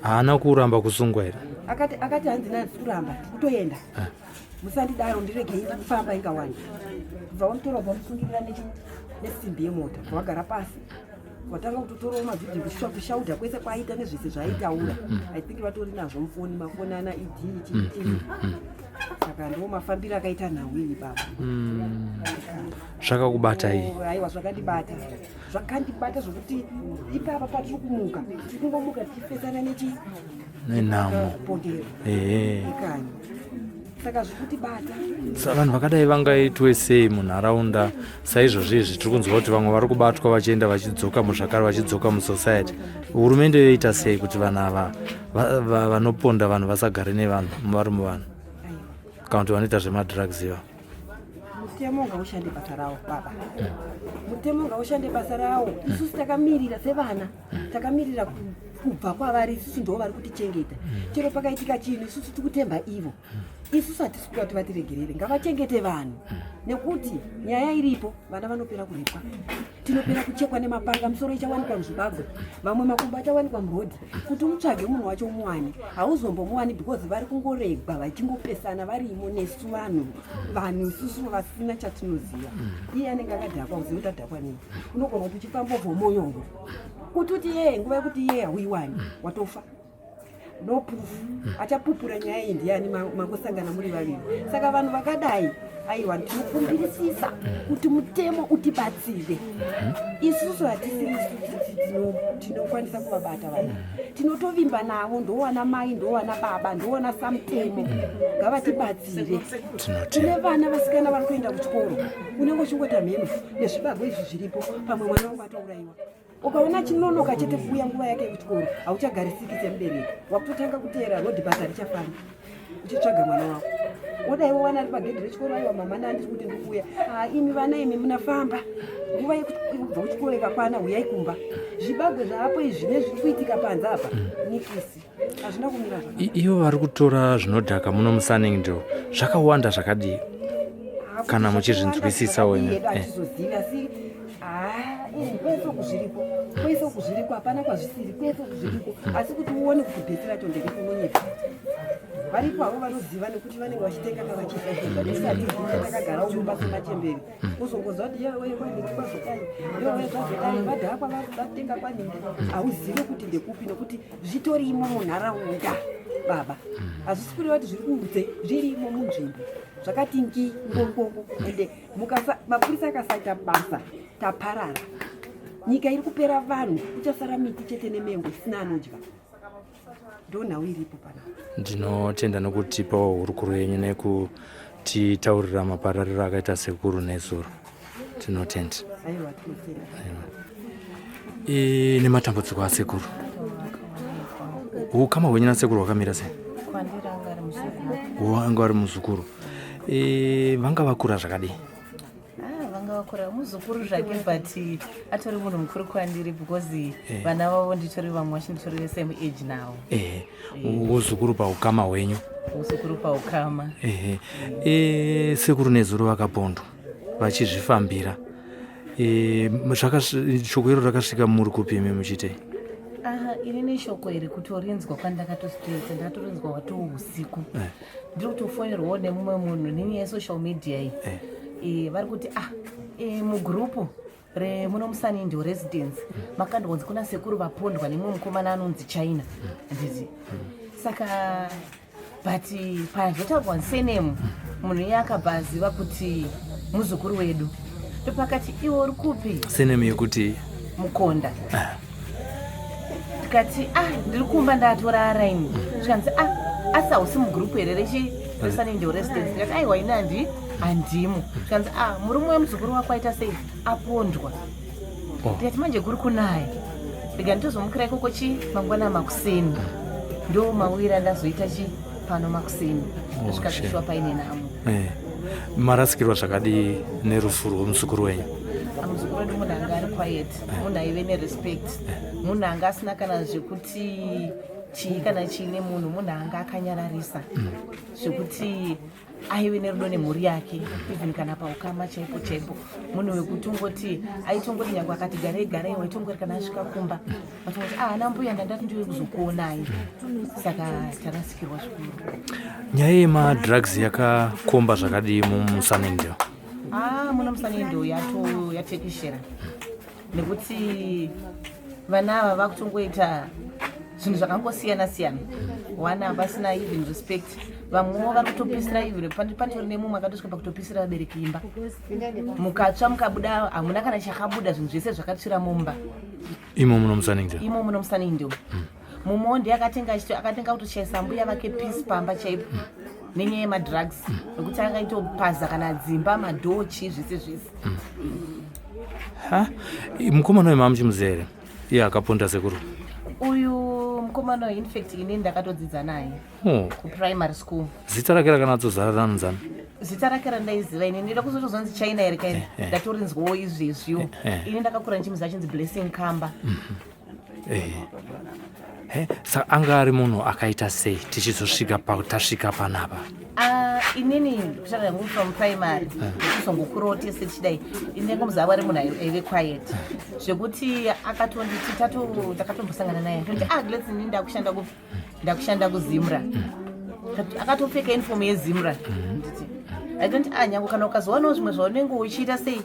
Haana kuramba kusungwa here? Akati hanzi nanzi kuramba, kutoenda, musandidaro, ndiregei ndikufamba ingawani. Kubva wamutora, kubva wamusungirira nesimbi yemota, kubva wagara pasi, watanga kutotorawo mavhidhiyo kushaudha kwese kwaaita nezvese zvaaitaura. I think vatori nazvo mufoni, mafoni ana ed chii chii. Saka ndo mafambiro akaita nhau iyi, baba. Zvakakubata iyi? Oh, aiwa, zvakandibata, zvakandibata zvokuti ipapa patiri kumuka, tiri kungomuka tichifesana nechi Nenhamo. Kupondera. Ikanyi, saka zvikutibata. Vanhu vakadai vangaitwe sei munharaunda? Saizvozvi izvi tiri kunzwa kuti vamwe vari kubatwa vachienda, vachidzoka muzvakare, vachidzoka musociety. Hurumende yoita sei kuti vanhu ava vanoponda vanhu vasagare nevanhu vari muvanhu, kana kuti vanoita zvemadrugs iva? Mutemo ngaushande basa rawo, baba. Mutemo ngaushande basa rawo. Isusu takamirira sevana, takamirira kubva kwavari. Isusu ndo vari kutichengeta, chero pakaitika chinhu isusu tikutemba ivo. Isusu hatisi kuda kuti vatiregerere, ngavachengete vanhu nekuti nyaya iripo, vana vanopera kuripwa, tinopera kuchekwa nemapanga, misoro ichawanikwa muzvibagwe, vamwe makumbo achawanikwa murodhi. Kuti umutsvage munhu wacho umuwane, hauzombomuwani because vari kungoregwa vachingopesana varimo nesu vanhu vanhu isusu vasina chatinoziva. Iye anenge akadhakwa, uzive kuti adhakwa nei. Unogona kuti uchifamba ubva umoyongo kuti uti yee, nguva yekuti yee hauiwani, watofa. No proof. Achapupura nyaya iyi ndiani? Mangosangana muri vaviri. Saka vanhu vakadai, aiwa, tinokumbirisisa kuti mutemo utibatsire. Isusu hatisiri tinokwanisa kuvabata vanhu, tinotovimba navo, ndowana mai, ndowana baba, ndowana samutemo, ngavatibatsire. Tine vana vasikana vari kuenda kuchikoro, unenge uchingoita mheno nezvibagwe izvi zviripo, pamwe mwana wangu atourayiwa. Ukaona chinonoka chete kuuya nguva yake yekuchikoro, hauchagarisiki semubereki, wakutotanga kuteera rodhi, basa richafamba uchitsvaga mwana wako. Wodai wawana ari pagedhi rechikoro, aiwa mama, ndandiri kuti ndikuuya. Ah, imi vana imi munafamba, nguva yekubva kuchikoro ikakwana huyai kumba. Zvibagwe zvaapo izvi nezviri kuitika panze apa, nikisi hazvina kumira zvakanaka. Ivo vari kutora zvinodhaka muno muSunningdale zvakawanda zvakadii, kana muchizvinzwisisawo imi? Yedu hatizozivi, asi haa, ini kwese uku zviriko, kwese uku zviriko, hapana kwazvisiri, kwese uku zviriko. Asi kuti uone kuti bhesi racho nderipi, unonyepa. Varipo havo vanoziva nekuti vanenge vachitenga kavachiita tisati takagara mumba semachemberi, uzongonzwa kuti yewe kwanhingi kwazodai, yewe zvazodai, vadhakwa vatenga kwanhingi, hauzive kuti ndekupi nekuti zvitorimo munharaunda baba. Hazvisi kureva kuti zviri kunze, zvirimo munzvimbo zvakati ngi ngongongo. Ende mapurisa akasaita basa, taparara. Nyika iri kupera vanhu, kuchasara miti chete nemengo isina anodya. Ndo nhau iripo panapa. Ndinotenda nokutipawo hurukuro yenyu nekutitaurira maparariro akaita sekuru nezuro. Tinotenda. Aiwa, tinotenda. Nematambudziko asekuru, ukama hwenyu nasekuru hwakamira sei? Kwandiri anga ari muzukuru. Vanga vari muzukuru. Vanga vakura zvakadii? Ah, vanga vakura, muzukuru zvake, but atori munhu mukuru kwandiri because vana vavo nditori vamwe vacho, nditori vesame age navo. Ehe, uzukuru paukama hwenyu. Muzukuru paukama. Ehe. Sekuru nezuro vakapondwa vachizvifambira. Shoko iro rakasvika muri kupi imi muchiitei? Aha, ini neshoko iri kutorinzwa kwandakatositoita, ndakatorinzwa watoo usiku. Ndiri kutofonerwawo nemumwe munhu nenyaya yesocial media iyi. Vari kuti ah, mugurupu remuno muSunningdale residence makandonzi kuna sekuru vapondwa nemumwe mukomana anonzi China, handiti? Saka but pazvotaurwa senemu, munhu iye akabva aziva kuti muzukuru wedu, ndopakati iwe uri kupi? Senemu yekuti? Mukonda. Tikati ah, ndiri kumba, ndatorara ini. Zvikanzi ah, asi hausi mugurupu here rechi reSunningdale residence? Ndikati aiwa, ini handimo. Zvikanzi ah, murume wemuzukuru wako aita sei, apondwa. Oh. Ndikati manje kuri kunaya, ndika nditozomukira ikoko chi mangwana makuseni. Ndo mawira ndazoita chi pano makuseni, ndosvika shame. zvishuwa paine nhamo. Marasikirwa zvakadii nerufu rwomuzukuru wenyu? Muzukuru wedu munhu anga ari quiet, munhu aive nerespect, munhu anga asina kana zvekuti chii kana chii nemunhu, munhu anga akanyararisa zvekuti aive nerudo nemhuri yake, even kana paukama chaipo chaipo, munhu wekutongoti aitongoti nyange akati garei garei, waitongori kana asvika kumba watongoti ah, ana mbuya, ndandati ndiwe kuzokuonai. Saka tarasikirwa zvikuru. Nyaya yemadrugs yakakomba zvakadii mumuSunningdale? Ah, muno muSunningdale yato yatekeshera nekuti vana ava vakutongoita zvinhu zvakangosiyana siyana, wana vasina even respect. Vamwewo vari kutopisira, even patori nemumwe akatosvika pakutopisira vabereki imba, mukatsva mukabuda hamuna kana chakabuda, zvinhu zvese zvakatsvira mumba. Imo muno muSunningdale? Imo muno muSunningdale. Mumwewo ndiye akatenga akatenga kutoshayisa mbuya vake peace pamba chaipo nenyaya yemadrugs, nekuti akaitopaza kana dzimba, madhoo, chii, zvese zvese. Ha, mukomana uyu mamuchimuziva here, iye akaponda sekuru? Uyu mukomana uyu, infact ini ndakatodzidza naye kuprimary school. Zita rake rakanatsozara ranonzani? Zita rake randaiziva ini, ndida kuzotozonzi China here kaini? Ndatorinzwawo izvezviwo. Ini ndakakura ndichimuziva achinzi Blessing Kamba. Eh. Saka anga ari munhu akaita sei tichizosvika patasvika panapa? Ah, inini kushanda yangu from primary eh. kuzongokurawo tese tichidai ini ndangomuzava ari munhu aive quiet zvekuti akatonditi takatombosangana naye toti ah glets ini ndakushanda kupi ndakushanda kuzimra akatopfeka uniform yezimra nditi akatoti ah nyange kana ukazowanawo zvimwe zvaunenge uchiita sei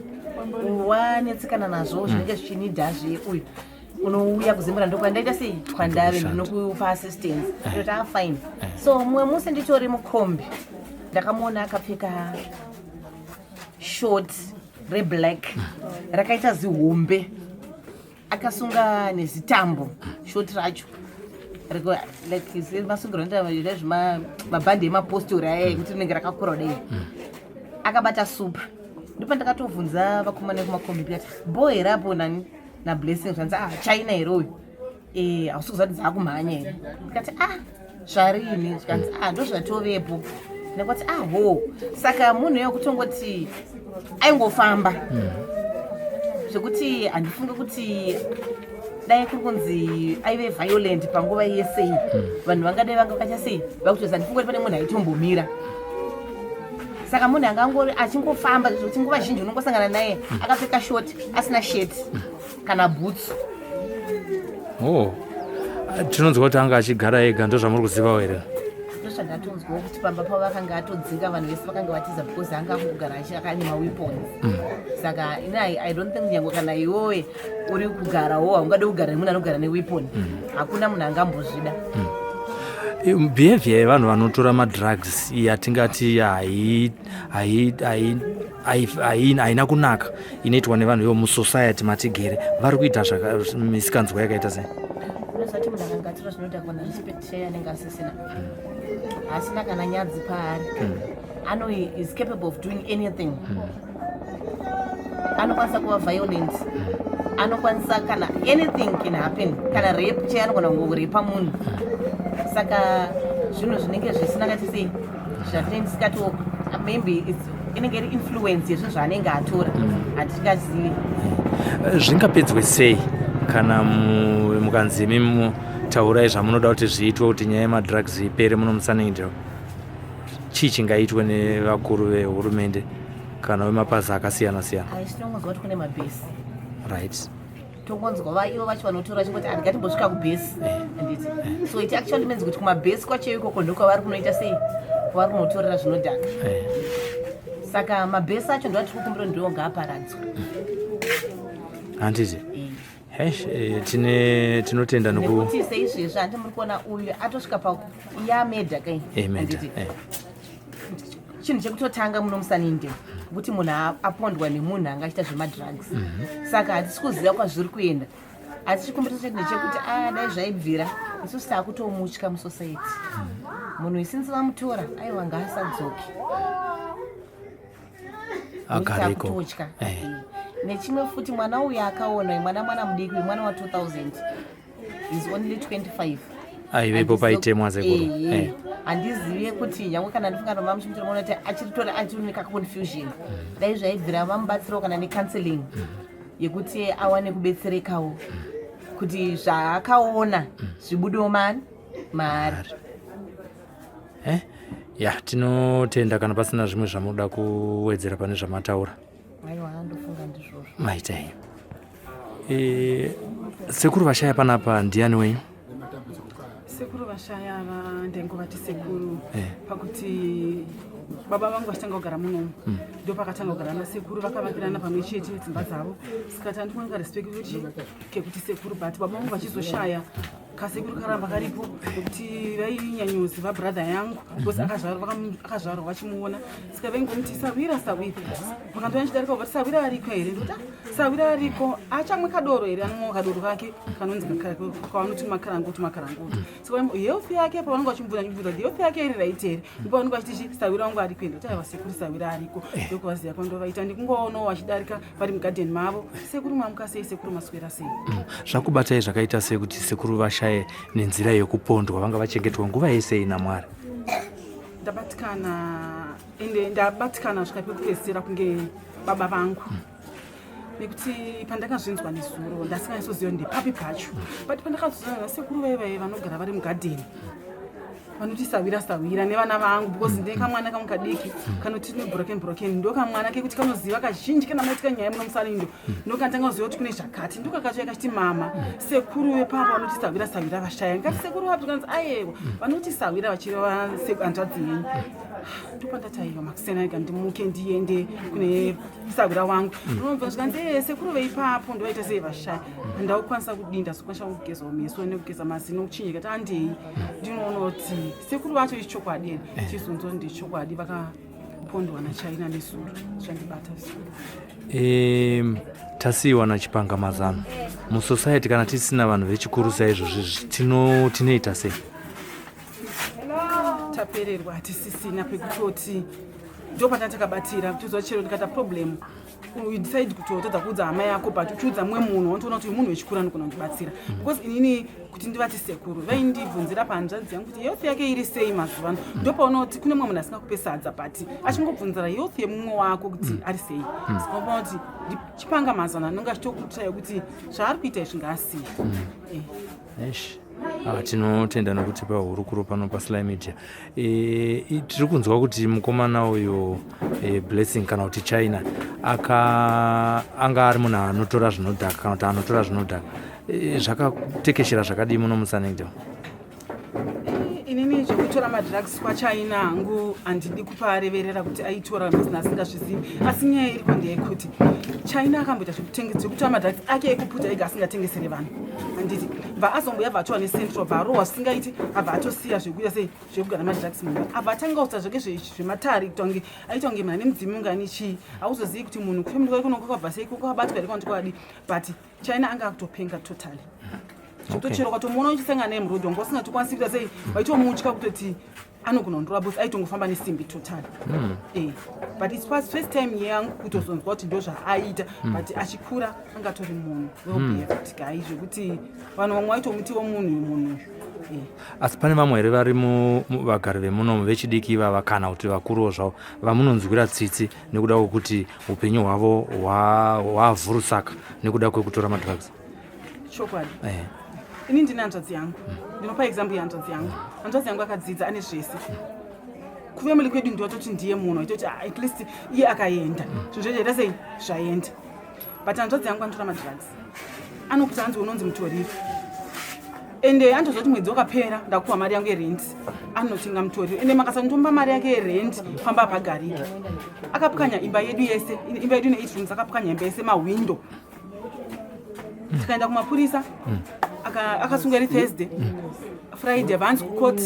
wanetsekana nazvo zvinenge zvichinidha zve uyu unouya kuzimbura ndokwandaita sei kwandave ndinokupa assistance ndoti ah fine so mumwe musi nditori mukombi ndakamuona akapfeka short reblack rakaita zihombe akasunga nezitambo short racho like masungiro anoita zvimabhandi emapostori aya ekuti rinenge rakakura kudai akabata super ndopandakatovhunza vakomana vekumakombi ndikati bho here apo nani nablessing zvanzi ah china here uyu eh hausi kuziva kuti dzakumhanya here ndikati ah zvarini zvikanzi ah ndozvatovepo ndakati ah ho saka munhu uyo kutongoti aingofamba hmm. zvekuti handifunge kuti dai kuri kunzi aive violent panguva yesei hmm. vanhu vangadai vanga vakacha sei vakutoza handifunge kuti pane munhu aitombomira saka munhu angangori achingofamba zvekuti nguva zhinji unongosangana naye hmm. akapfeka short asina shirt kana bhutsu oh tinonzwa kuti anga achigara ega ndozvamuri kuzivawo here ndozvandatonzwawo kuti pamba pavo vakanga atodzinga vanhu vese vakanga vatiza because anga akugara akane maweapons mm. saka ini i don't think nyange kana iwowe uri kugarawo haungade kugara nemunhu anogara neweapon mm. hakuna munhu angambozvida mm. Behavior yevanhu vanotora madrugs yatingati haina kunaka inoitwa nevanhu ivo musociety matigere vari kuita misikanzwa yakaita sei? Unozati munhu akanga atora zvinodhakwa narespect chaiyo anenge asisina haasina kana nyadzi paari hmm. ano is capable of doing anything hmm. anokwanisa kuva violent hmm. anokwanisa kana anything can happen kana rape chaiyo anogona kungorepa munhu saka zvinhu zvinenge zvisina kati sei zvatinenge tisikato maybe inenge iri influence yezvinhu zvaanenge atora mm. hatingazivi eh, zvingapedzwe sei kana mukanzi imi taurai zvamunoda kuti zviitwe kuti nyaya yemadrugs ipere muno musunningdale chii chingaitwe nevakuru vehurumende kana vemapazi akasiyana siyana tinongonzwa kuti kune mabhesi right tongonzwa vaivo vacho vanotora chingoti handingatimbosvika kubhesi eh. handiti eh. so it actually means kuti kumabhesi kwacho ikoko ndokwavari kunoita sei kwavari kunotorera zvinodhaka eh. saka mabhesi acho ndoatiri kukumbira ndiwo ngaaparadzwe handiti Hesh, eh, tine tinotenda nekuti seizvezvi handi muri kuona uyu atosvika pa yamedha kai eh, meda, eh. Chinhu chekutotanga muno musaninde kuti munhu apondwa nemunhu anga achiita zvemadrugs mm -hmm. Saka hatisi kuziva kwazviri kuenda asi chikumbiriso chedu ndechekuti ah, dai zvaibvira isusu taakutomutya musociety mm -hmm. Munhu isinzi vamutora aiwa ngaasadzoke agareko eh. Nechimwe futi mwana uyu akaona mwana mwana mudiki uyu mwana wa 2000 is only 25 aivepo paitemwa sekuru eh. eh. Handizive kuti nyange kana ndifunga noma muchimutora mona kuti achiritori achiri confusion mm. Dai zvaibvira vamubatsirawo kana necounseling mm. Yekuti awane kubetserekawo mm. Kuti zvaakaona zvibudewo mani maari Eh? Ya, tinotenda kana pasina zvimwe zvamunoda kuwedzera pane zvamataura. Aiwa, ndofunga ndizvozvo. Maita henyu. E, sekuru vashaya panapa ndiani wenyu? Sekuru vashaya ava ndaingovati sekuru eh. Pakuti baba vangu vachitanga kugara munomu mm. Ndo pakatanga kugara nasekuru vakavakirana pamwe chete dzimba dzavo saka tandikuanga respect kuti kekuti sekuru but baba vangu vachizoshaya kasekuru karamba karipo nekuti vainyanyoziva brother yangu because akazvarwa vachimuona saka vaingomuti sawira sawira vakandouya ndichidarika vati sawira ariko here ndoti ah, sawira ariko achamwe kadoro here anomwa kadoro kake kanonzi kavanoti makaranguti makaranguti saka health yake pavanenge vachimubvunza chimubvunza kuti health yake iri right here ndipo vanenge vachiti chi sawira wangu ariko here ndoti aiwa sekuru sawira ariko eh. ndokuvaziva kwandovaita ndikungoonawo vachidarika vari mugadheni mavo sekuru mamuka sei sekuru maswera sei mm. Zvakubatai zvakaita sei kuti sekuru vashaye nenzira yekupondwa vanga vachengetwa nguva yese ina mwari? Ndabatikana ende ndabatikana svika pekupedzisira kunge baba vangu mm. Nekuti pandakazvinzwa nezuro ndasinganyatsoziva ndepapi pacho, but pandakazozviona nasekuru vaye vaye vanogara vari mugadheni vanoti sawira sawira nevana vangu, because ndine kamwana kamwe kadiki kanoti nebroken broken, ndo kamwana kekuti kanoziva kazhinji kana maitika nyaya muno musarindo, ndokanditanga kuziva kuti kune zvakati. Ndokakachauya kachiti, "Mama, sekuru vepapa vanoti sawira sawira vashaya." Ngati, "Sekuru vapi?" Kanzi, "Ayewa, vanoti sawira vachireva hanzvadzi yenyu." Ndopandati, "Aiwa, makusena ega ndimuke ndiende kune sawira wangu." Unobva zvikanzi, "E, sekuru veipapo ndovaita sei vashaya." Handakukwanisa kudii, ndazokwanisa kugezawo meso nekugeza mazino, kuchinjika ti andei ndinoona kuti sekuru vacho ichokwadi here. Chizonzo ndechokwadi, vakapondwa naChina nesuro. Zvandibata suro. Tasiyiwa nachipanga mazano musociety. Kana tisina vanhu vechikuru saizvozvi, tinoita sei? Tapererwa, hatisisina pekutoti ndopatanga takabatira kutoziva. Chero ndikaita problem, you decide kutotadza kuudza hama yako, but uchiudza mumwe munhu wanotoona kuti uyu munhu wechikuru anogona kundibatsira, because inini kuti ndivati sekuru vaindibvunzira pahanzvadzi yangu kuti health yake iri sei mazuva ano. Ndopaona kuti kune mumwe munhu asingakupe sadza, but achingobvunzira health yemumwe wako kuti ari sei. Saka unoona kuti chipanga mazano anonge achitokutsvaya kuti zvaari kuita izvi ngaasiye. Eish. Ah, tinotenda nokutipa hurukuro pano paSly Media. Tiri kunzwa kuti mukomana uyu Blessing kana kuti China aka anga ari munhu anotora zvinodhaka kana kuti anotora zvinodhaka. Zvakatekeshera zvakadii muno muSunningdale? Inini zvekutora madrugs kwaChina hangu handidi kupareverera kuti aitora musina asingazvizivi, asi nyaya iriko ndeyekuti China akamboita zvekutora madrugs ake ekuputa ega asingatengesere vanhu, handiti? Bva azomboya, bva atorwa necentral, bva arohwa zvisingaiti, abva atosiya zvekuita sei, zvekugara madrugs mumba, abva atanga kuita zvake zvematare, kuita kunge aita kunge munhu ane mudzimu ungani chii. Hauzozivi kuti munhu kufamily kwake kunonga kwabva sei, kwakabatwa here kana kuti kwakadii, but China anga akutopenga totally. Zvekutochero ukatomuona uchisangana naye murodhi, wanga usingatokwanisi kuita sei, waitomutya kutoti anogona kundorova boss, aitongofamba nesimbi totally. But its was first time yangu kutozonzwa kuti ndo zvaaita, but achikura angatori munhu well behaved guy, zvekuti vanhu vamwe vaitomutiwo munhu munhu uyu. Asi pane vamwe here vari vagari vemunomu vechidiki ivava kana kuti vakuruwo zvavo vamunonzwira tsitsi nekuda kwekuti upenyu hwavo hwavhurusaka nekuda kwekutora madrugs? Chokwadi. Ini ndine hanzvadzi yangu, ndinopa example yehanzvadzi yangu. Hanzvadzi yangu akadzidza, ane zvese. Kufamily kwedu ndiwatoti ndiye munhu waitoti, "Ah, at least iye akaenda zvinhu zvachaita sei, zvaenda." But hanzvadzi yangu anotora madrugs, anokuti hanzi unonzi mutoriro, ende anotozoti mwedzi wakapera ndakupa mari yangu yerent, anotenga mutoriro, ende makasanditomba mari yake yerent pamba hapagariki. Akapwanya imba yedu yese, imba yedu ine 8 rooms, akapwanya imba yese mahwindo. Tikaenda kumapurisa, akasunga iri Thursday, Friday vanzi kucourt,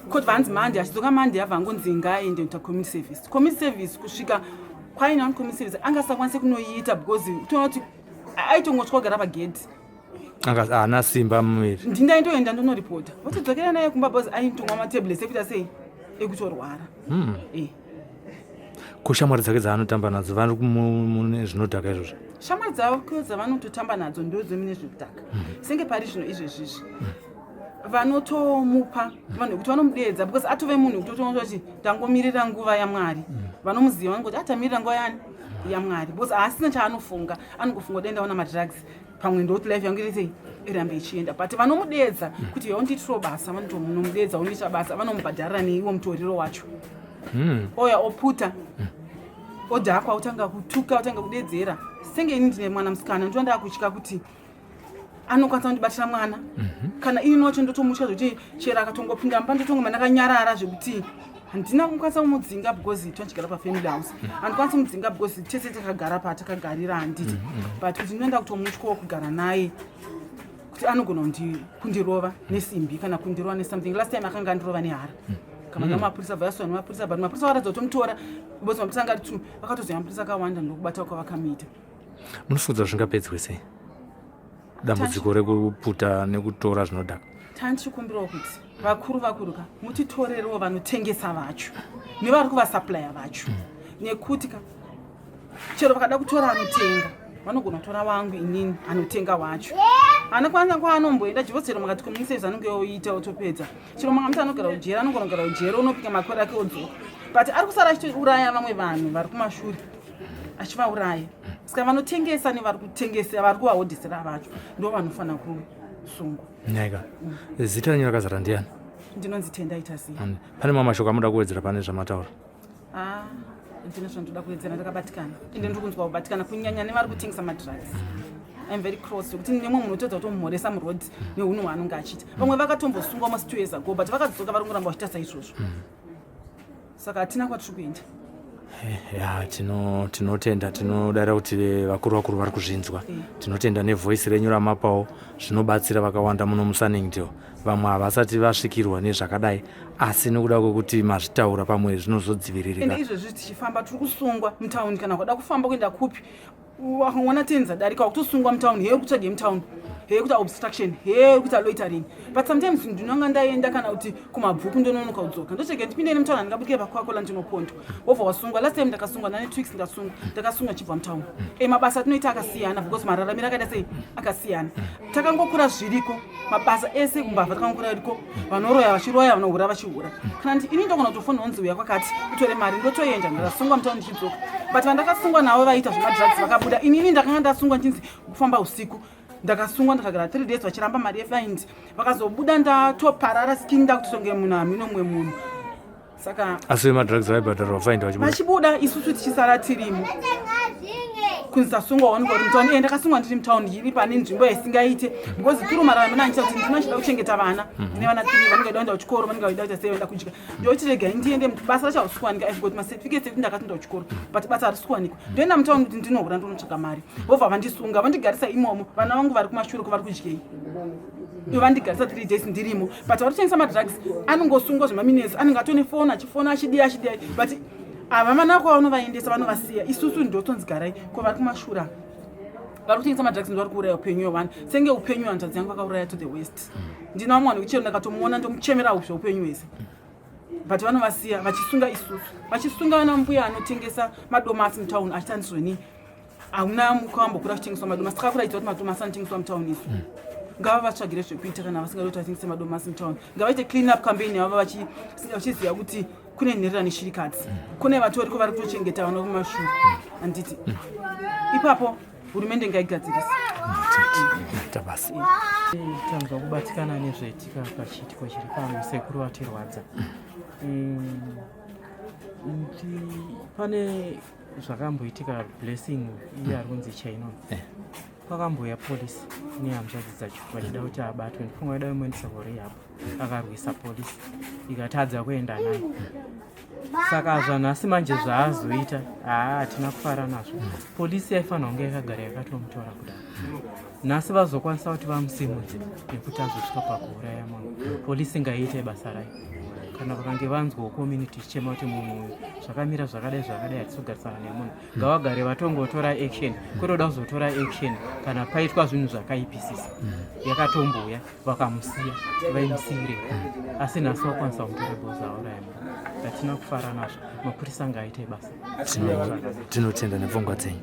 court vanzi Monday achidzoka. Monday abva angonzi ngaaende kuita community service. Community service kusvika kwaina community service angasakwanise kunoiita because toona kuti aitongotya kugara pagedhi. Haana simba mumuviri. Ndindaindoenda ndonoripota, votodzokera naye kumba because aitomwa matablets ekuita sei, ekutorwara. Kushamwari dzake dzaanotamba nadzo vari mune zvinodhaka izvozvo? Shamwari dzavo dzavanototamba nadzo ndodzemune zvinodhaka. Senge pari zvino izvezvizvi vanotomupa vanhu vekuti vanomudeedza because atove munhu wekutotoona kuti tangomirira nguva yaMwari. Vanomuziva vanongoti atamirira nguva yani yaMwari, because haasina chaanofunga, anongofunga kuti ndaona madrugs pamwe ndoti life yangu iri sei, irambe ichienda. But vanomudeedza kuti yaundiitirawo basa, vanotomunomudeedza unoita basa, vanomubhadharira neiwo mutoriro wacho. Oya oputa, odhakwa, otanga kutuka, otanga kudedzera. Senge ini ndine mwana musikana, ndinoda ndakutya kuti anokwanisa kundibatira mwana. Kana ini wacho ndotomutya zvekuti chero akatongopinda mumba ndotongoma ndakanyarara, zvekuti handina kukwanisa kumudzinga because tonchigara pafamily house. Handikwanisi kumudzinga because tese takagara patakagarira, handiti? But kuti ndinoenda kutomutyawo kugara naye kuti anogona kundirova nesimbi kana kundirova nesomething. Last time akanga andirova nehara kamanga. Mapurisa bvayaswa nemapurisa, but mapurisa vakaratidza kutomutora because mapurisa anga ari two, vakatozoya mapurisa akawanda ndokubata kwavakamuita. Munofudza zvingapedzwe sei dambudziko rekuputa nekutora zvinodhaka? Tandichikumbirawo kuti vakuru vakuru ka mutitorerewo vanotengesa vacho nevari kuvasupplya vacho, nekuti ka chero vakada kutora anotenga vanogona kutora wangu inini. Anotenga wacho haana kwanza kwaanomboenda jivo. Chero makati community service anonge oita otopedza, chero makamuti anogara ujeri anogona kugara ujeri, unopika makore ake odzoka, but ari kusara achitouraya vamwe vanhu vari kumashure achivauraya. Saka vanotengesa nevari kutengesa vari kuvahodhisira vacho ndo vanofanira kusungwa. Nhaika, zita renyu rakazara ndiani? Ndinonzi Tendai Taziya. Pane mamwe mashoko amuda kuwedzera pane zvamataura? Ah, ndine zvandoda kuwedzera, ndakabatikana ende ndiri kunzwa kubatikana kunyanya nevari kutengesa madrugs. I'm very cross zvekuti nemwe munhu utodza kutomumhoresa muroad neunhu hwaanonge achiita. Vamwe vakatombosungwa almost 2 years ago, but vakadzoka vari kungoramba vachiita saizvozvo. Saka hatina kwatiri kuenda. Ya, tinotenda, tinodaira kuti vakuru vakuru vari kuzvinzwa. Tinotenda nevoice renyu ramapawo, zvinobatsira vakawanda muno muSunningdale. Vamwe havasati vasvikirwa nezvakadai, asi nekuda kwekuti mazvitaura pamwe zvinozodziviririka. Ende izvezvi tichifamba tiri kusungwa mutaundi, kana kwada kufamba kuenda kupi wakaona tenza darika wakutosungwa mutauni, heye kutsvage mutauni, heye kuita obstruction, heye kuita loitering. But sometimes ndinonga ndaenda kana kuti kumabvuku, ndononoka kudzoka, ndochege ndipinde nemutauni, handingabudike pakwakola, ndinopondwa, wobva wasungwa. Last time ndakasungwa ndane 2 weeks, ndasungwa, ndakasungwa chibva mutauni. E mabasa atinoita akasiyana because mararamiro akaita sei akasiyana. Takangokura zviriko mabasa ese, kumbavha takangokura iriko, vanoroya vachiroya, vanohura vachihura. Kana ndi ini ndogona kutofona unzi uya kwakati utore mari, ndotoenda, ndakasungwa mutauni ndichidzoka. But vandakasungwa navo vaita zvemadrugs vakabuda, inini ndakanga ndasungwa ndichinzi kufamba usiku. Ndakasungwa ndakagara 3 days vachiramba mari yefaindi, vakazobuda ndatoparara skin, ndakutotonge munhu hamino mumwe munhu. Saka Asi vemadrugs vaibhadharwa faindi vachibuda? Vachibuda, isusu tichisara tirimo kunzi tasungwa. Waonekwa kuti mutauni. E, ndakasungwa ndiri mutauni, iri pane nzvimbo yasingaite because tiri mararamiro andiita kuti ndinochida kuchengeta vana. Ndine vana three vanenge vaida kuenda kuchikoro, vanenge vaida kuita sei, vaida kudya. Ndoti regai ndiende, basa racho harisi kuwanika. I've got macertificates ekuti ndakatoenda kuchikoro, but basa harisi kuwanikwa. Ndoenda mutauni kuti ndinohura, ndinotsvaga mari, vobva vandisunga, vandigarisa imomo. Vana vangu vari kumashure ko vari kudyei? Ivo vandigarisa 3 days ndirimo. But vari kutengesa madrugs anongosungwa zvemaminesi, anenge atone foni achifona achidiya achidiya, but ava vana kwavanovaendesa vanovasiya, isusu ndotonzi garai. Ko vari kumashura vari kutengesa madrugs ndo vari kuuraya upenyu hwevanhu, senge upenyu hanzvadzi yangu vakauraya to the west. Ndina vamwe vanhu kuchero ndakatomuona ndomuchemera zveupenyu hwese, but vanovasiya vachisunga isusu, vachisunga vana mbuya anotengesa madomasi mutauni achiti andizvoni hauna mukambokura kutengeswa madomasi. Takakuratidza kuti madomasi anotengeswa mutauni isu. Ngava vatsvagire zvekuita kana vasingadi kuti vatengese madomasi mutauni, ngavaite clean up campaign yavo vachiziva kuti kune nherera neshirikadzi, kune vatoriko vari kutochengeta vana kumashure, handiti? Ipapo hurumende ngaigadzirise. Ita basa. Tanzwa kubatikana nezvaitika pachiitiko chiri pano. Sekuru vatirwadza. Pane zvakamboitika Blessing iye ari kunzi Chainon. Pakambouya polisi nehanzvadzi dzacho vachida kuti abatwe, ndifunga vaida kumuendesa kurehab, akarwisa polisi ikatadza kuenda naye. Saka zvanhasi manje zvaazoita, haa, hatina kufara nazvo. Polisi yaifanira kunge yakagara yakatomutora kudai. Nhasi vazokwanisa kuti vamusimudze nekuti azosvika pakuuraya munhu. Polisi ngaiite basa rayo. Kana vakange vanzwawo community ichichema kuti munhu uyu zvakamira zvakadai zvakadai, hatisi kugarisana nemunhu, ngavagare vatongotora action, kwete kuda kuzotora action kana paitwa zvinhu zvakaipisisa. Yakatombouya vakamusiya, vaimusiyire, asi nhasi vakwanisa kumutora because auraya munhu. Hatina kufara nazvo. Mapurisa ngaaite basa. Tinotenda nepfungwa dzenyu.